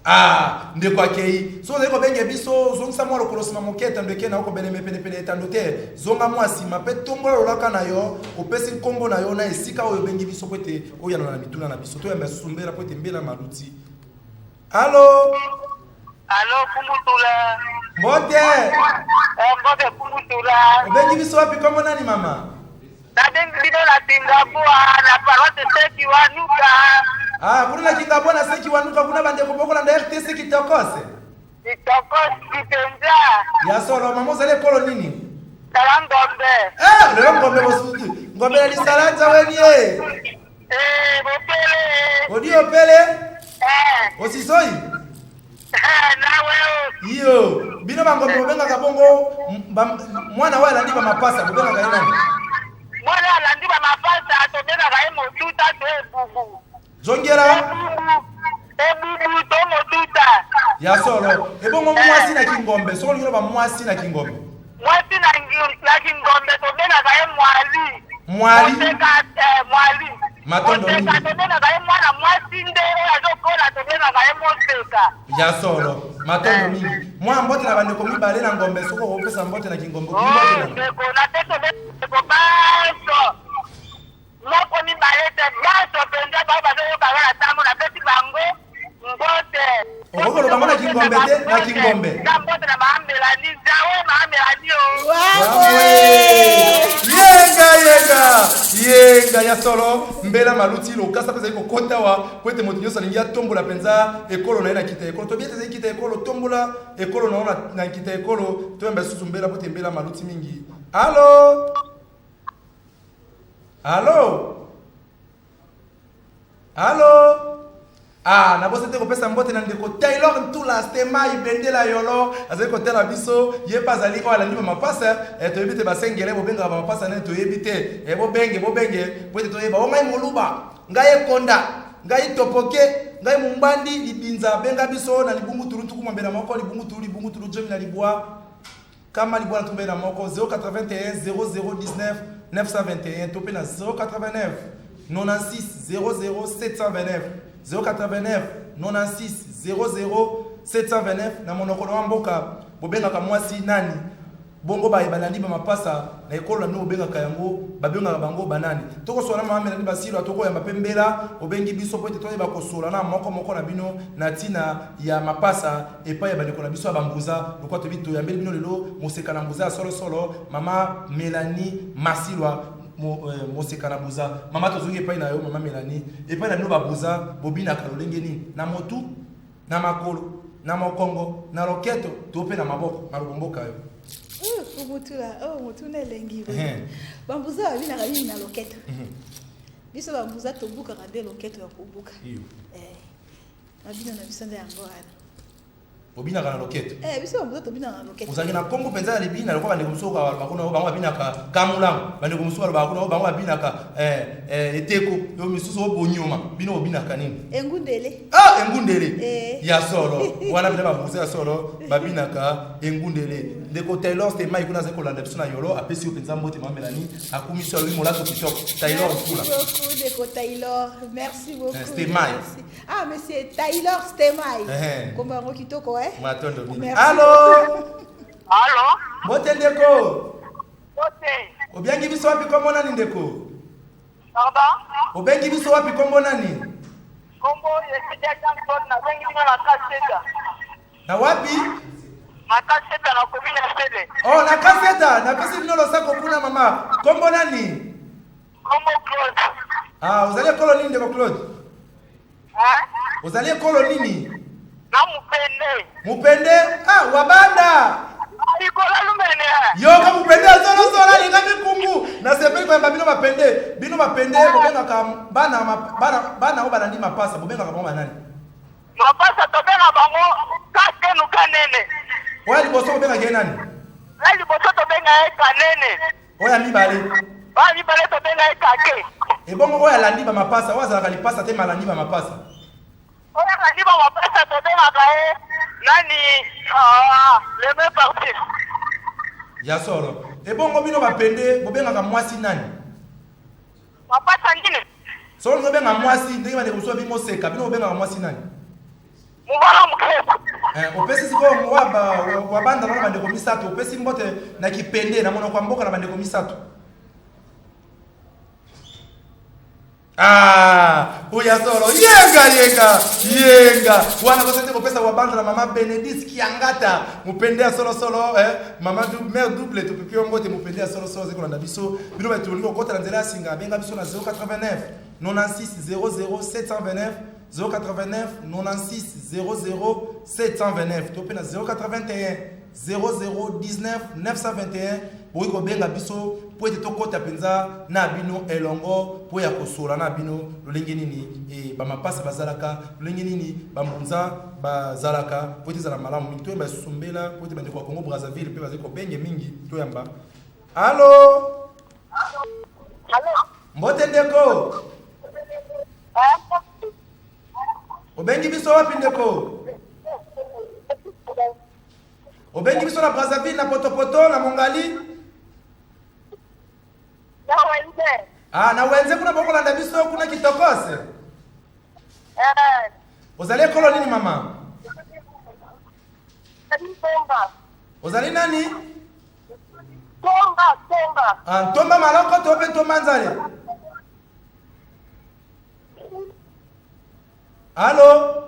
Ah, ndeko akei. Soki ozali kobenge biso, zongisa mwa lokolo nsima moke, etando eke na yo kobeleme penepene etando te. Zonga mwa nsima mpe tombola lolaka na yo, opesi nkombo na yo na esika oyo obengi biso mpo ete oyanola na mituna na biso. Toyamba lisusu mbela mpo ete mbela maluti. Alo. Alo, Kumbutula. Mbote. Eh, mbote Kumbutula. Obengi biso wapi, kombo nani mama? Nabengi bino na Singapore, na paroisse Seki Wanuka. Ah, kuna na Kingabwa na Seki Wanuka kuna bandeko bokolanda RTC Kitokos. Kitokos mpenza. Ya solo, mama ozali ekolo nini? Tala ngombe. Eh, lelo ngombe bosuki. Ngombe ya lisala nzaweni ye. Eh, bopele. Odi opele? Eh. Osisoi? Eh, nawe o. Iyo, bino bangombe bobengaka bongo mwana oyo alandi ba mapasa bobengaka ye nani? Mwana alandi ba mapasa tobengaka ye motuta to ebubu. Zongela. Ebubu. Ebubu to motuta. Ya solo. Ebongo mwasi na kingombe, soki olingi oloba mwasi na kingombe. Mwasi na kingombe tobengaka ye mwali. Mwali. Moseka, eh, mwali. Matondo mingi. Moseka tobengaka ye mwana mwasi nde oyo azokola tobengaka ye moseka. Ya solo. Matondo mingi. Mwa mbote na bandeko mibale na ngombe, soki okopesa mbote na kingombe. Oh, mbote na ndeko napesi ndeko banso moko mibale te banso mpenza bao bazoyoka nga na ntango napesi bango mbote. Okoki koloba ngo na kingombe te, na kingombe. Na mbote na maamelani zawe maamelani o. Yenga yenga yenga ya solo mbela maluti lokasa mpe ezali kokota wa po ete moto nyonso alingi atombola mpenza ekolo na ye na kita ekolo tobi ete ezali kita ekolo tombola ekolo na yo na kita ekolo toyamba lisusu mbela po ete mbela maluti mingi. Alo alo alo. Ah, nabosi te kopesa mbote na ndeko Taylor Ntula Stemai Bendela Yolo azali kotala biso ye mpe azali oyo alandi bamapasa eh, toyebi te basengele bobengaka bamapasa nani toyebi te eh, bobenge bobenge po ete toyeba o ngai moluba ngai ekonda ngai topoke ngai mumbandi libinza benga biso na libungu tulu tuku mwambe na moko libungu tulu libungu tulu zomi na libwa kama libwa na tumbe na moko 081 0019 921 to mpe na 089 96 00 729 089 96 00 729 na monoko na wa mboka bobengaka mwasi nani? Bongo baye balandi ba mapasa na ekolo na bino bobengaka yango, babengaka bango banani? Tokosola na mama Melanie Basilwa, tokoyamba mpe mbela obengi biso mpo ete toyeba kosola na moko moko na bino na ntina ya mapasa epai ya bandeko na biso ya bambuza. Lokola toyebi, toyambeli bino lelo moseka na mbuza ya solosolo, mama Melanie Masilwa, moseka na buza. Mama, tozongi epai na yo, mama Melanie. Epai na bino babuza, bobinaka lolenge nini? Na motu, na makolo, na mokongo, na loketo to mpe na maboko? Maloba mboka yo. Omotula oh, motuna elengi. Bambuza babinaka nini na loketo? Biso bambuza tobukaka nde loketo ya kobuka. Mabino na biso nde yango wana. Obinaka na loketo? Eh, biso bambuza tobinaka na loketo. Ozalaki na nkombo mpenza ya libina lokola bandeko mosusu balobaka kuna bango babinaka kamulango, bandeko mosusu balobaka kuna bango babinaka eteko, yo misusu obonyoma. Bino obinaka nini? Engundele. Ah, engundele. Ya solo wana bina bambuza ya solo babinaka engundele. Ndeko Taylor Stemai kuna azali kolanda biso na yolo, apesi yo mpenza mbote. Mama Melanie akumisi alobi molato kitoko. Taylor Mfula. Merci beaucoup, ndeko Taylor, merci beaucoup. Stemai. Merci. Ah, monsieur Taylor Stemai. Kombo yango kitoko, eh? Matondo mingi. Merci. Allo? Allo? Mbote ndeko. Mbote. Obengi biso wapi, kombo nani ndeko? Pardon? Obengi biso wapi, kombo nani? Kombo Yesidia Jean-Claude, nabengi bino na Kaseta. Na wapi? Na Kaseta, na commune ya Sele. Oh, na Kaseta, napesi bino losako kuna mama. Kombo nani? Kombo Claude. Ah, ozali ekolo nini ndeko Claude? Hein? Ozali ekolo nini? Na Mupende. Mupende? Ah, wabanda. Likola lumene. Yoka mupende azolosolo alinga mikungu. Nasepeli koyamba bino bapende. Bino bapende bobengaka bana bana bana oyo balandi mapasa, bobengaka bango banani? Mapasa tobenga bango kakenu kanene. Oyo liboso bobengaka ye nani? Oyo liboso tobenga ye kanene. Oyo ya mibale? Oyo ya mibale tobenga ye kake. Ebongo oyo alandi ba mapasa, oyo azalaka lipasa te malandi ba mapasa? Oyo alandi ba mapasa tobengaka ye nani? Le même parti. Ya solo. Ebongo bino bapende bobengaka mwasi nani? Mapasa nini? Solo bobenga mwasi ndenge bandeko mosusu babi moseka, bino bobengaka mwasi nani? Mobala moke. Opesi sikoyo wabanda na bandeko misato, opesi mbote na kipende na monoko ya mboka na bandeko misato. Ah, oya solo yenga yenga yenga wana kosete kopesa wabanda na mama Benedice Kiangata mupende ya solo solo, mama mère double topepi yo mbote mupende ya solo solo zekolanda biso. Bino bato tolingi kokota na nzela ya singa, benga biso na 089 96 00 729, 089 96 00 729 to mpe na 081 00 19 921. Bokoki kobenga biso mpo ete tokɔta mpenza na bino elongo mpo ya kosola na bino lolenge nini bamapasa bazalaka, lolenge nini bambunza bazalaka, mpo ete ezala malamu mingi. Toyamba lisusu mbela mpo ete bandeko ya Congo Brazzaville mpe bazali kobenge mingi. Toyamba. Allo? Allo? Mbote ndeko. Obengi biso wapi ndeko? Obengi biso na Brazzaville, na Potopoto, na Mongali? Na Wenze. Ah, na Wenze kuna bokolanda biso kuna kitokose. Ozali ekolo nini mama? Ntomba. Ozali nani? Ntomba, Ntomba. Ah, Ntomba maloko to mpe Ntomba nzale? Allo?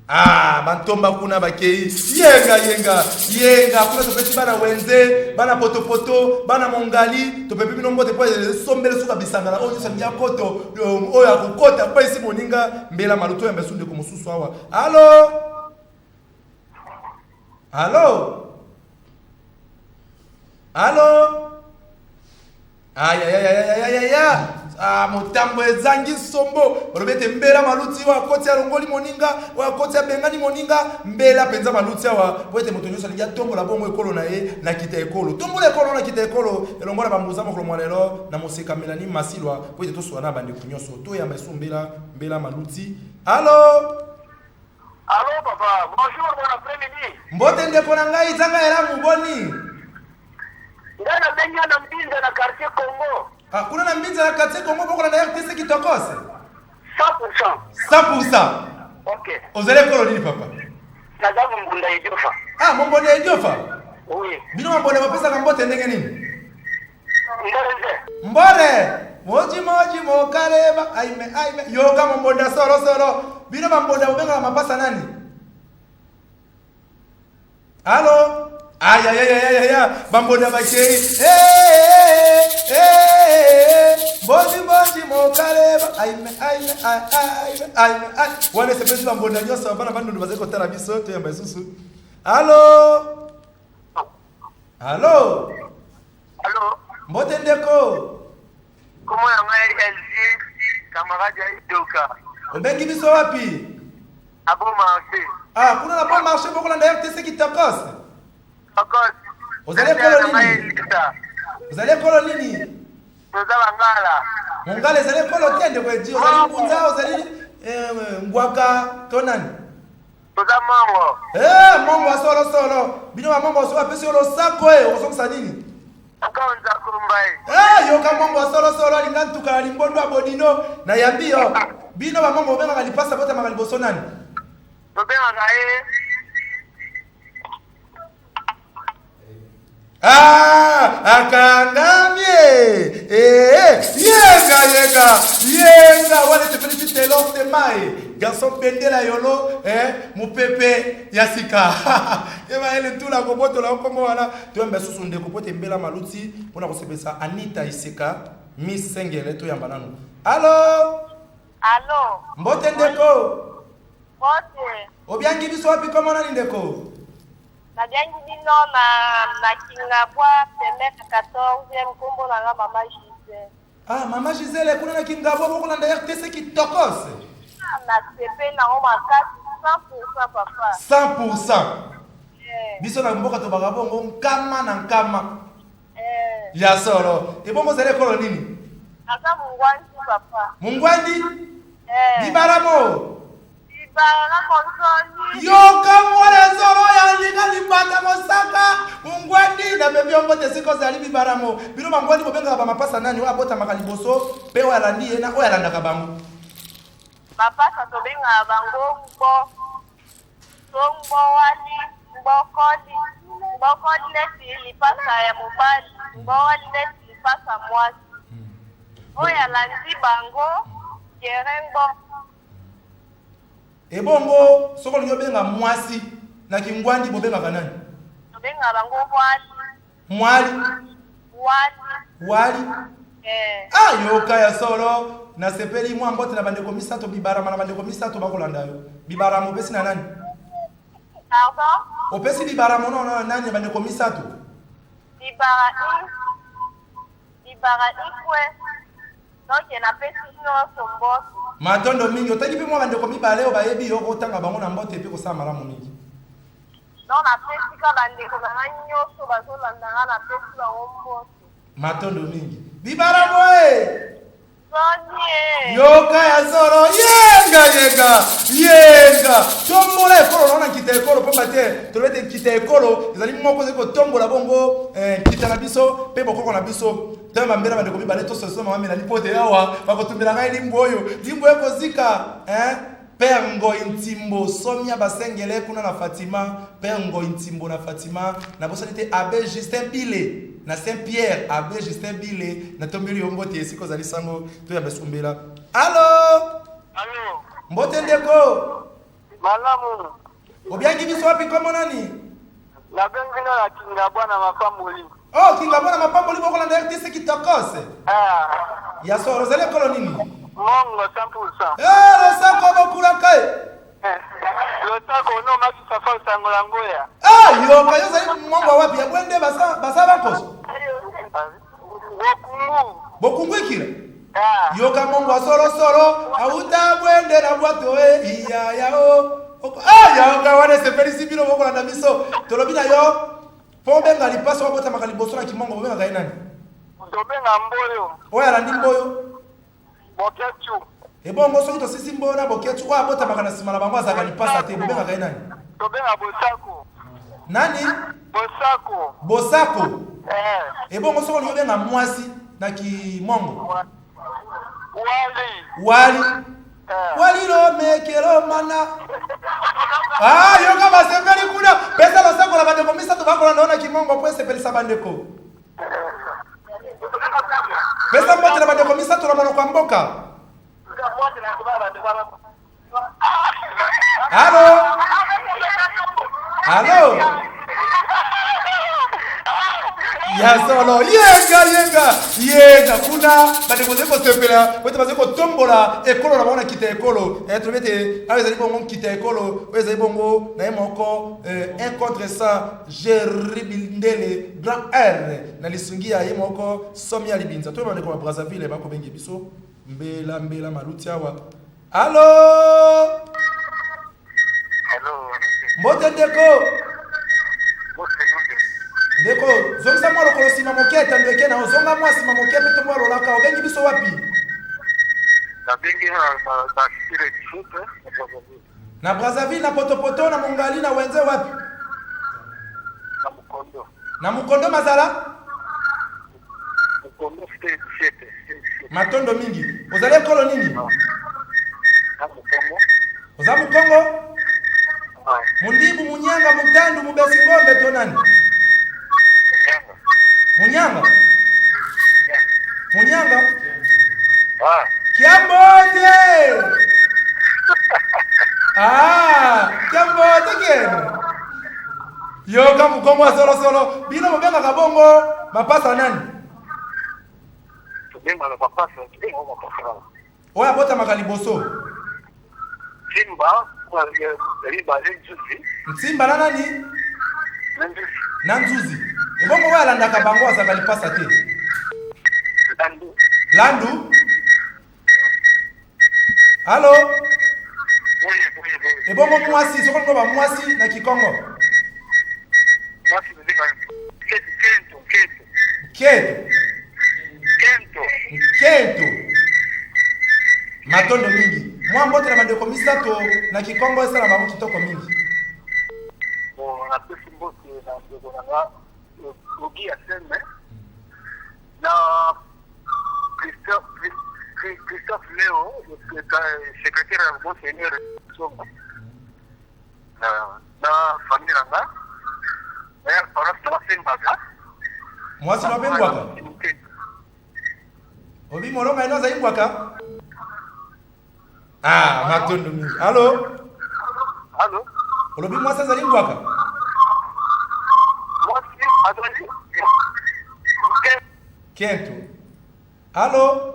Ah, bantomba kuna bakei yenga yenga yenga kuna. Topesi bana Wenze, bana Potopoto, bana Mongali, topepi bino mbote mpo esombele suka bisangala oyo nyonso alingi akoto oyo akokota mpo esi moninga mbela maluto. Yamba esu ndeko mosusu awa. Allo, allo, allo? Ayayayayayaya, ah, motambo ezangi sombo. Balobi ete mbela maluti oyo akoti alongoli moninga, oyo akoti abengani moninga. Mbela mpenza maluti awa po ete moto nyonso alingi atombola bongo ekolo na ye na kita ekolo. Tombola ekolo na kita ekolo elongo na bambuza mokolo mwa lelo na moseka Melanie Masilwa po ete toswa na bandeko nyonso. Toyamba esu mbela, mbela maluti. Allo? Allo papa, bonjour, bon après-midi. Mbote ndeko na ngai, zanga elamu, boni? Ngai nabengi na Mbinza na quartier Congo. Ah, kuna na Mbinza na quartier Congo bokolanda RTC kitokose. 100%. 100%. Ok. Ozali ekolo nini papa? Naza Mombunda Idiofa. Ah, Mombunda Idiofa. Oui. Bino mabonda bapesaka mbote ndenge nini? Mbore. Mbore moji moji mokaleba aime aime yoka mombonda solo solo. Bino bambonda bobengaka mapasa nani? Alo? Ayayayayaya bambonda bakei. Eh, eh, eh, mboji mboji mokaleba aime aime aime aime aime. Wana esepelisi bambonda nyonso bana bandundu bazali kotala biso toyamba lisusu. Alo? Alo? Alo, Mbote ndeko. kombo na ngai LG, camarade ya Idoka, Obengi biso wapi? à bon marché. Ah, kuna na bon marché bokolanda RTC Kitokos. Tokos. Ozali ekolo nini? Elisa. Ozali ekolo nini? Toza bangala. Mongala ezali ekolo te ndeko edi. Ozali mbunza, ozali eh, ngwaka to nani? Toza mongo. Eh, mongo ya solo solo. Bino ba mongo so bapesi yo losako e, okozongisa nini? Okonza kumbai. Eh, yoka mongo ya solo solo alinga ntuka na limbondo ya bodino na yambi yo. Bino ba mongo obengaka lipasa botamaka liboso nani? Tobengaka ye Ah, akangami eh, eh, yenga yenga yenga wana esepelisi Taylor Semae garçon bendela yolo eh, mopepe ya sika ebayele ntula kobotola okombo wana toyamba susu ndeko po te mbela maluti mpona kosepelisa Anita Iseka Miss Sengele toyamba nanu. Alo? Alo, Mbote ndeko. mbote. Obiangi biso wapi kombo nani ndeko? Nabiangi bino na na Kingabwa pembeni ya 14e nkombo na nga mama Gisele. Ah, mama Gisele kuna na Kingabwa bokolanda RTC Kitokos. Nasepeli nango makasi 100% papa. 100%. Eh, Biso na mboka tobaka bongo nkama na nkama eh, ya solo. Ebongo ozali ekolo nini? Naza mongwandi papa. Mongwandi? Eh, Bibaramo. Bibara na monsoni. Yoka mwana solo ya linga libata mosaka. Mongwandi na bebi yo mbote esika ozali bibaramo. Bino bangwandi bobengaka bamapasa nani oyo abotamaka liboso mpe oyo alandi ye na oyo alandaka bango. Mapasa tobengaka bango mbo. To mbowali, mbokoli. Mbokoli neti lipasa ya mobali, mbowali neti lipasa mwasi. Oyo alandi bango gerengo. Ebongo soki olingi obenga mwasi na kingwandi bobengaka nani? Tobengaka bango wali. Mwali. Wali. Wali. Eh, Ah, yoka ya solo nasepeli mwa mbote na bandeko misato bibarama na bandeko misato bakolanda yo. Bibarama opesi na nani? Pardon? Opesi bibarama no na nani na bandeko misato? Bibara i bibara ikwe. Donc napesi nyonso mbote. Matondo mingi otangi mpe mwa bandeko mibale oyo bayebi yo kotanga bango na mbote mpe kosala malamu mingi. Donc napesi ka bandeko na nga nyonso bazolanda nga, napesi bango mbote. Matondo mingi. Bibarama e! Soni e. Yoka ya solo yenga yenga yenga tombola ekolo naona nkita ekolo pamba te tolobi ete nkita ekolo ezali moko ezali kotombola bongo nkita na biso mpe bokoko na biso. Ntango bambela bandeko mibale tososo mama Melanie mpo te awa bakotumbela ngai limbo oyo limbo ekozika Père Ngoi Ntimbo Somia Basengele kuna na Fatima. Père Ngoi Ntimbo na Fatima nabosani te Abbé Justin Bile na Saint-Pierre. Abbé Justin Bile natombeli yo mbote esika ozali sango toyamba esumbela. Alo? Alo. Mbote ndeko. Malamu. Obiangi biso wapi kombo nani? Nabengi bino na Kingabwa na Mapamboli. Oh, Kingabwa na Mapamboli bokolanda RTC Kitokos. Ah. Ya solo ozali ekolo nini? Mongo 100%. Eh, losako bokulaka e. Losako no makisa fa sangola ngoya. Ah, yoka yo ozali mongo wapi? Ya bwende basa basa bankoso. Bokungu. Bokungu ikila. Ah. Yoka mongo solo solo auta bwende na bwato e iya ya o. Ah, yoka wana sepelisi bino bokolanda biso. Tolobi na yo po obenga lipasi obotamaka liboso na kimongo bobengaka ye nani? Tobenga mboyo. Oyo alandi mboyo. Boketu. Ebongo soki tosisi mboyo na boketu oyo abotamaka na nsima na bango azalaka lipasa te bobengaka ye nani? Tobenga bosako. Nani? Bosako. Bosako. Eh. Ebongo soki olingi obenga mwasi na kimongo? Wali. Wali. Eh. Wali lomekelo mana. Ah, yoka basepeli kuna. Pesa losako na bandeko misato bakolanda yo na kimongo mpo esepelisa bandeko. Pesa mbote na bandeko misato na monoko ya mboka. Alo? Alo? Ya solo, yenga yenga yenga kuna bandeko bazali kosepela po ete bazali kotombola ekolo na bango na nkita ya ekolo. Tolobi ete awa ezali bongo nkita ya ekolo oyo ezali bongo na ye moko 1 contre 100 Jerry Bindele Grand R na lisungi ya ye moko Somi ya Libinza. Toyeba bandeko ba Brazzaville bakobenge biso mbela mbela maluti awa. Alo? Alo. Mbote ndeko. Ndeko, zongisa mwa lokolo nsima moke, etando eke na yo. Zonga mwa nsima moke mpe tomwa lolaka. Obengi biso wapi? Nabengi na cité le 17 na Brazzaville. Na Brazzaville, na Potopoto, na Mongali, na Wenze, wapi? Na Mukondo. Na Mukondo Mazala? Mukondo cité le 17. Matondo mingi. Ozali ekolo nini? Na Mukongo. Oza Mukongo? Mundibu, Munyanga, Mutandu, Mubesi Ngombe to nani? Munyanga. Munyanga? Munyanga? Ah. Kiambote! Ah, kiambote keno. Yoka Mukongo ya solo solo. Bino mobengaka bongo mapasa nani? Tobengaka mapasa, tobengaka mapasa. Oyo abotamaka liboso. Nsimba, mibale Nzuzi. Nsimba na nani? Na Nzuzi. Na Nzuzi. Ebongo oyo alandaka bango azalaka lipasa te. Landu. Landu? Allo? Oui, oui, oui. Ebongo mwasi, soko ngo ba mwasi na Kikongo. Mwasi tobengaka Kento, Kento. Kento. Kento. Kento. Matondo mingi. Mwa mbote na bandeko misato na Kikongo esala bango kitoko mingi. Bon, napesi mbote na ndeko na nga Ogi Aseme na Christophe Leo, secrétaire ya Monseigneur Songo, na famille na nga na paroisse na Basembaka. Mwasi na Bengwaka. Obi molonga ino azali ngwaka? Ah, matondo mingi. Allo? Allo? Olobi mwasi azali ngwaka? Mwasi azali Kento. Allo?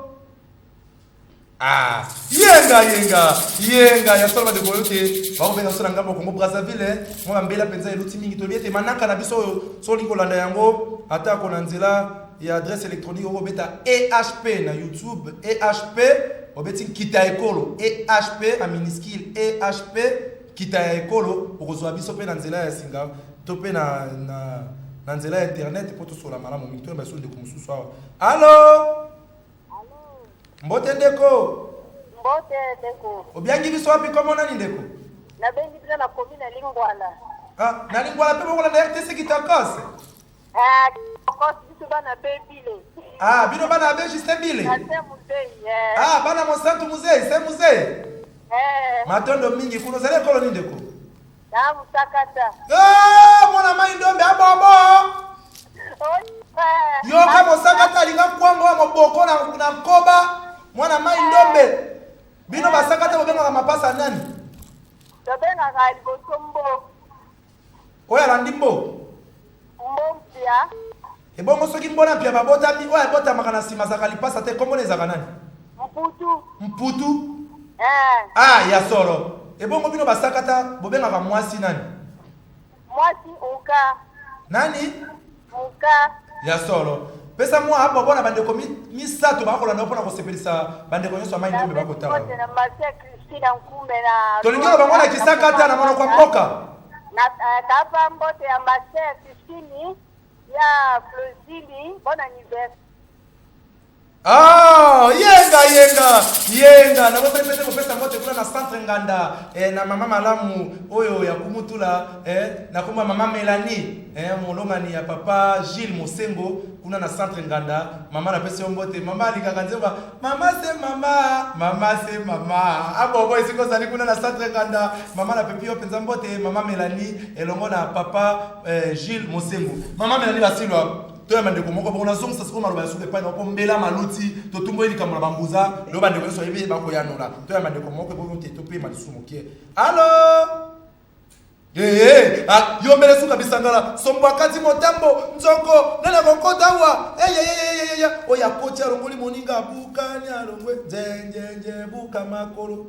Ah, yenga yenga yenga ya solo bandeko oyo te bakobenga biso na ngambo ya Congo Brazzaville mwa bambela mpenza eluti mingi. Tolobi ete manaka na biso oyo so olingi kolanda yango atako na nzela ya adresse électronique okobeta EHP na YouTube, EHP obeti nkita ya ekolo, EHP en minuscule, EHP nkita ya ekolo, okozwa biso mpe na nzela ya singa to mpe na nzela ya internet mpo tosola malamu mingi. Toyeba biso ndeko mosusu awa. Allo? Mbote ndeko. Mbote ndeko. Obiangi biso wapi, kombo nani ndeko? Nabengi bino na commune ya Lingwala. Ah, na Lingwala mpe bokolanda RTC Kitokos. Ah, Kitokos, biso bana Bebile. Ah, bino bana Abe Justin Bile. Na se Muzei. Eh. Ah, bana Mosantu Muzei, se Muzei. Eh. Matondo mingi kuna ozali ekolo nini ndeko? Na Musakata. Ah, mwana mai ndombe abobo. Oh, eh. Yoka Mosakata alinga kwango wa moboko na nkoba mwana mai ndombe. Bino basakata bobengaka mapasa nani? Tobengaka liboso mbo. Oyo alandi mbo? Mbo mpia. Ebongo soki mbona mpia babotami, oyo abotamaka na nsima azalaka lipasa te, kombo na ezalaka nani? Mputu. Mputu? Eh. Ah, ya solo. Ebongo bino basakata bobengaka mwasi nani? Mwasi Uka. Nani? Uka. Ya solo. Pesa mwa abobo na bandeko misato bakolanda mpona kosepelisa bandeko nyonso ya mai ndombe bakotala. Mbote na Masia Christina Nkumbe na Tolingi oloba bango na Kisakata na monoko ya mboka. Na kapa mbote ya Masia Christine ya Flozili, bon anniversaire. Ah, yenga yenga yenga nabosani mpe te kopesa mbote kuna na centre nganda eh, na mama malamu oyo ya kumutula eh, na kombo ya mama Melanie eh, molongani ya papa Gilles Mosengo kuna na centre nganda. Mama napesi yo mbote. Mama alingaka nzembo mama se mama mama se mama abobo esika ozali kuna na centre nganda. Mama napepi yo mpenza mbote, mama Melanie elongo na papa Gilles Mosengo. Mama Melanie Basilwa, toyamba ndeko moko bongo nazongisa sikoyo maloba ya suka epai na mpo mbela maluti totumboyi likambo na bambuza lelo bandeko nyonso bayebi bakoyanola. Toyamba ndeko moko ebongo te topema lisusu moke. Alo ee, yo mbele suka bisangala sombo akati motambo nzoko nani akokota awa eyeyeyeyeye oyo akoti alongoli moninga abukani alongwe njenjenje buka makolo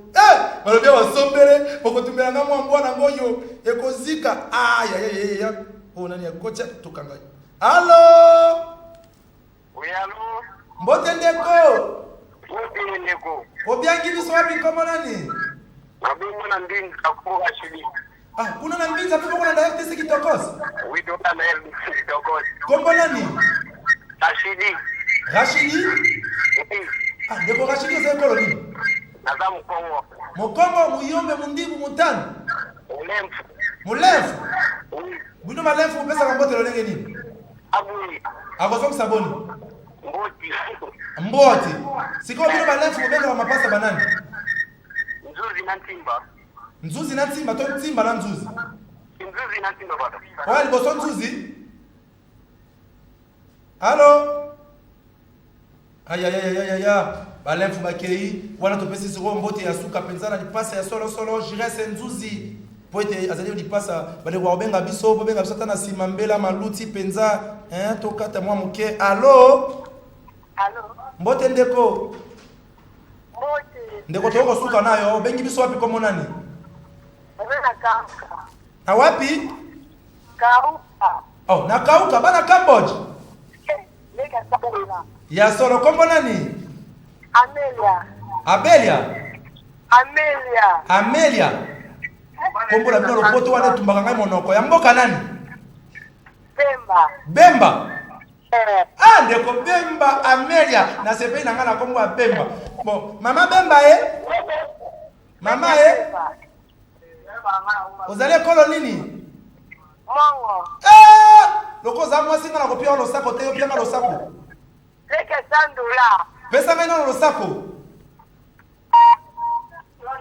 balobi awa sombele bokotumbela nga mwa mbwa nango oyo ekozika ayayayaya oyo nani akoti tokanga. Alo. Oui, allo. Mbote ndeko. Mbote ndeko. Obiangi biso wapi, kombo nani? Nabengi na Mbinza ko Rachidi. Ah, kuna na Mbinza mpe bokolanda RTC Kitokos. Oui, tolanda RTC Kitokos. Kombo nani? Rachidi. Rachidi? Oui. Ah, ndeko Rachidi oza ekolo nini? Naza Mokongo. Mokongo, Muyombe, Mundibu, Mutanu? Mulemfu. Mulemfu? Oui. Bino malemfu mopesaka mbote lolenge nini? Abui. Akozongisa boni? Mboti. Mboti. Sikoyo bino malemfu bobengaka mapasa banani? Nzuzi na Ntimba. Nzuzi na Ntimba to Ntimba na Nzuzi? Nzuzi na Ntimba baba. Oya liboso Nzuzi? Alo? Ayayayayaya, balemfu bakei wana. Topesi sikoyo mbote ya suka mpenza na lipasa ya solosolo Girese Nzuzi po ete azali lipasa. Bandeko bakobenga biso, bobenga biso ata na nsima mbela maluti mpenza, tokata mwa moke. Alo. Alo. Mbote ndeko. Mbote. Ndeko, tokosuka na yo. Obengi biso wapi, kombo nani? Naza na Kauka. Na wapi? Kauka. Oh, na Kauka, bana Cambodge. Leka Sabola. Ya solo, kombo nani? Amelia. Abelia? Amelia. Amelia. Kombo na bino lopoto wana etumbaka ngai monoko. Ya mboka nani? Bemba. Bemba. Eh. Ah, ndeko Bemba Amelia, nasepeli na ngai na kombo ya Bemba. Bon, mama Bemba ye? Mama ye? Ozali ekolo nini? Mongo. Eh! Loko oza mwasi, ngai nakopia yo losako te, yo pianga losako. Leke Sandola. Pesa ngai nano losako.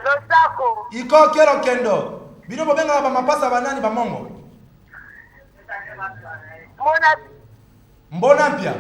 Losako. Iko kero kendo. Bino bobengaka bamapasa banani bamongo? Mona. Mbona mpia.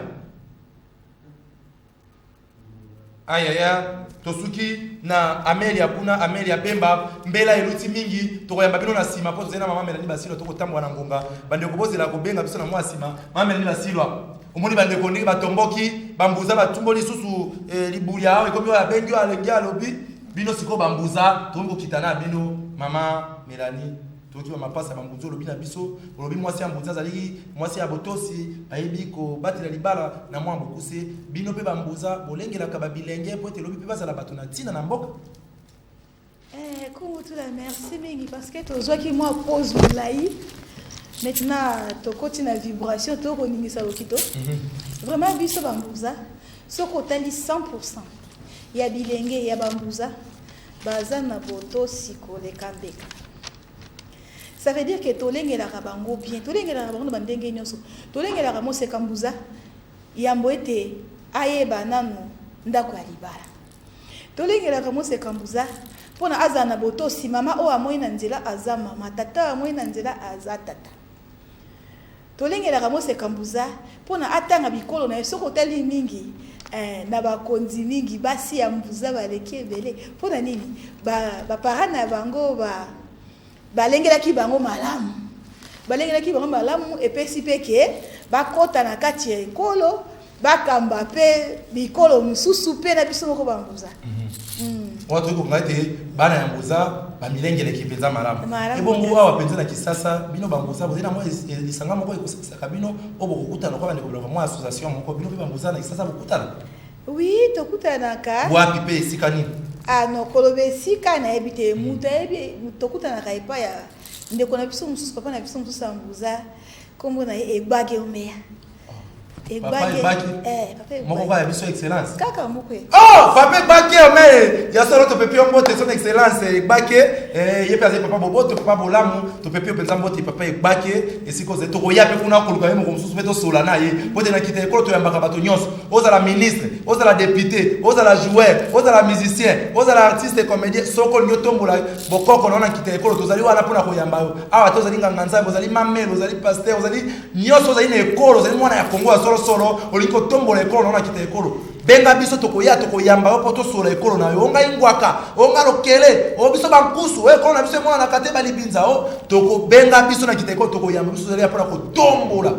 Ayaya, tosuki na Amelia kuna, Amelia Bemba. Mbela eluti mingi, tokoyamba bino na nsima mpo tozali na mama Melani Basilwa. Tokotambola na ngonga. Bandeko bozela kobenga biso na mwa nsima. Mama Melani Basilwa, omoni bandeko ndenge batomboki, bambuza batumboli lisusu libulia awa ekomi oyo abengi oyo alengi alobi. Bino sikoyo bambuza, tokomi kokita na bino. Mama Melani, toyoki bamapasa bambuza. Olobi na biso, olobi mwasi ya mbuza azalaki mwasi ya botosi, ayebi kobatela libala. Na mwa bokuse, bino mpe bambuza bolengelaka babilenge po ete elobi mpe bazala bato na ntina na mboka? Kungutula, merci mingi parce que tozwaki mwa pause molai. Maintenant tokoti na vibration, tokoningisa lokito. Vraiment, biso bambuza, soki otali 100 ya bilenge ya bambuza baza na botosi koleka mbeka. Ça veut dire que tolengelaka bango bien, tolengelaka bango na bandenge nyonso. Tolengelaka moseka mbuza yambo ete ayeba nanu ndako ya libala. Tolengelaka moseka mbuza mpona azala na botosi. Mama oyo amoi na nzela aza mama, tata oyo amoi na nzela aza tata. Tolengelaka moseka mbuza mpona atanga bikolo na ye. Soki otali mingi na bakonzi mingi, basi ya mbuza baleki ebele. Mpona nini? Baparent na bango balengelaki bango malamu, balengelaki bango malamu, epesi mpe ke bakɔta na kati ya ekolo, bakamba mpe bikolo mosusu mpe na biso moko bambuza. Wana tokoki kokonga ete bana ya mbuza bamilengeleki mpenza malamu. Malamu. Ebongo awa mpenza na Kisasa, bino bambuza bozali na mwa lisanga moko ekosalisaka bino oyo bokokutana kwa bandeko biloko, mwa association moko bino mpe bambuza na Kisasa bokutana? Oui, tokutanaka. Wapi mpe esika nini? Ah non, koloba esika nayebi te, moto ayebi. Tokutanaka epai ya ndeko na biso mosusu, papa na biso mosusu ya mbuza, nkombo na ye Ebage Omeya. Papa Ebaki. Moko kaka ya biso excellence. Kaka moko. Oh, papa Ebaki mais ya solo topepi yo mbote son excellence Ebaki eh ye pe azali papa boboto papa bolamu topepi yo penza mbote papa Ebaki esika ozali tokoya pe kuna koluka ye moko mosusu pe tosola na ye po te na kita ekolo toyambaka bato nyonso ozala ministre ozala député ozala joueur ozala musicien ozala artiste comédien soko olingi otombola bokoko na yo na nkita ekolo tozali wana mpona koyamba yo awa te ozali nganga nzambe ozali mamelo ozali pasteur ozali nyonso ozali na ekolo ozali mwana ya kongo ya solosolo olingi kotombola ekolo na yo na nkita ekolo benga biso tokoya tokoyamba yo mpo tosola ekolo na yo ongai ngwaka onga lokele o biso bankusu o ekolo na biso emonanaka te balibinza o tokobenga biso na nkita ekolo tokoyamba biso tozali ya mpona kotombola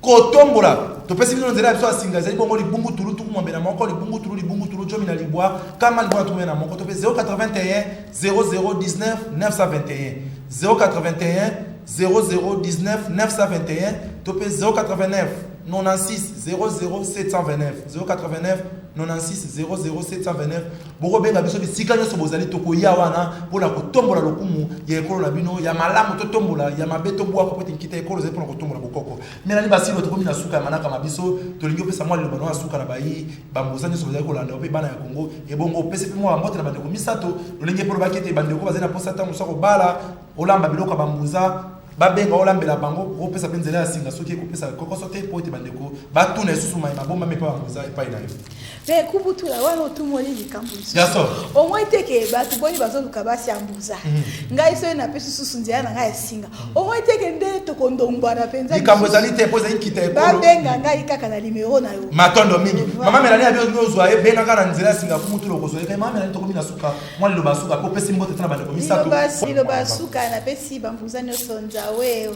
Kotombola, topesi bino nzela ya biso ya singa ezali bongo libungu tulu tuku mwambe na moko, libungu tulu, libungu tulu zomi na libwa, kama libwa na tuku mine na moko, to pe 081 00 19 921, 081 00 19 921, to pe 089 96 00 729, 089 96 00 729. Bokobenga biso bisika nyonso bozali, tokoya wana mpo na kotombola lokumu ya ekolo na bino, ya malamu totombola, ya mabe tobwaka, mpo ete nkita ya ekolo ezali mpo na kotombola bokoko. Melanie Basilo, tokomi na suka ya manaka ma biso, tolingi opesa mwa liloba na yo ya suka na bayi bamboza nyonso bazali kolanda yo mpe bana ya Congo. Ebongo opesi mpe mwa bambote na bandeko misato, lolenge mpe olobaki ete bandeko bazali na mposa ntango mosusu ya kobala, olamba biloko ya bambuza, babenga olambela bango, okopesa mpe nzela ya singa soki ekopesa kokoso te mpo ete bandeko batuna lisusu maye mabombami epai bambuza epai na yo. Mais kubutula wana otumoli likambo lisusu. Ya solo. Omoni te ke bato boni bazoluka basi ya mbuza. Ngai soki napesi susu nzela na ngai ya singa. Omoni te ke nde tokondombwana mpenza. Likambo ezali te mpo ezali nkita ekolo. Babenga ngai kaka na limero na yo. Matondo mingi. Mama Melanie abi olingi ozwa ye benga kaka na nzela ya singa kumutula okozwa ye. Mama Melanie tokomi na suka mwa liloba ya suka mpo opesi mbote te na bandeko misato. Liloba ya suka napesi bambuza nyonso nzawe.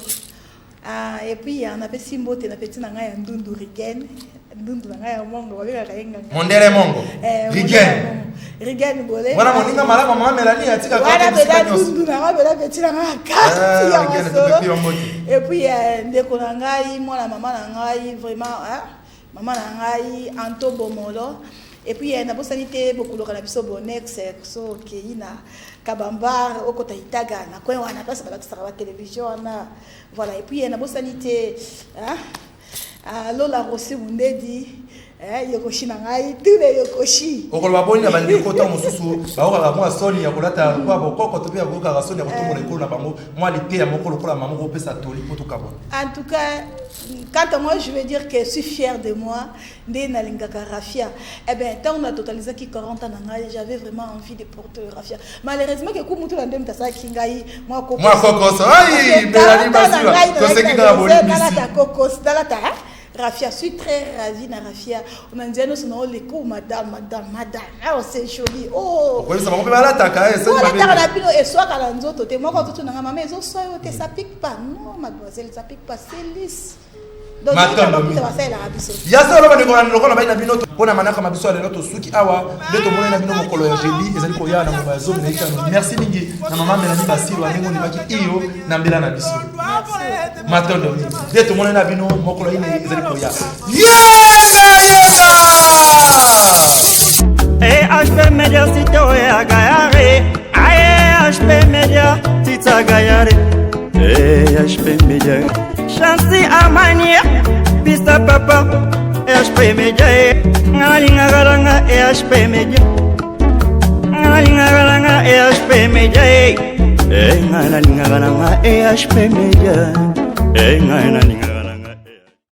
Ah, et puis hein, napesi mbote na petit na ngai ya ndundu Rigen, ndundu na ngai ya mongo babengaka ye nganga. Mondele mongo. Eh, Rigen. Rigen Bole. Wana moninga malamu mama Melanie atika wana pena ndundu na ngai pena petit na ngai kati ah, ya masolo. Et puis eh, ndeko na ngai mwana mama na ngai vraiment hein, mama na ngai Anto Bomolo. Et puis eh, nabosani te bokuluka na biso Bonex eh, so okei na Kabambar okota Itaga na coin wana place balakisaka ba television wana. Voilà, et puis eh, nabosani te hein, ah, Lola Rossi Mundedi eh, Yokoshi na ngai tous les Yokoshi. Okoloba boni na bandeko ntango mosusu baokaka mwa soni ya kolata lokola bokoko to mpe bakokaka soni ya kotombola ekolo na bango mwa liteya moko lokola mama okopesa toli mpo tokabwana. En tout cas, quant à moi, je vais dire que je suis fière de moi. Nde nalingaka raffia. Eh ben, tant on a totalisé qui 40 ans na ngai, j'avais vraiment envie de porter le raffia. Malheureusement que kumu tula nde mtasaki ngai mwa kokos. Mwa kokos. Ai, Melanie Basila. Toseki kaka bolimbisi. Nalata kokos, nalata hein? Raffia, je suis très ravie na Raffia. On a dit nous sommes les coups, madame, madame, madame. Ah, c'est joli. Oh. Okoyebisa bango mpe balataka eh, esali mabe. Balataka na bino eswaka na nzoto te. Moko tutu na nga mama ezoswa yo te, ça pique pas. Non, mademoiselle, ça pique pas, c'est lisse. Matondo mingi ya solo bandeko na lokola bai na bino mpo na manaka ma biso ya lelo tosuki awa nde tomoni na bino mokolo ya jeudi ezali koya na ngonga ya 15 merci mingi na mama Melanie Basilwa ndenge ondimaki iyo na mbela na biso matondo mingi nde tomoni na bino mokolo ine ezali koya yenga yenga. EHP Media Cité ya Gayare AHP Media Tita Gayare EHP Media Chancy Amani Pista Papa EHP Media Ngalingaka nanga EHP Media Ngalingaka nanga EHP Media Ngalingaka nanga EHP Media Ngalingaka.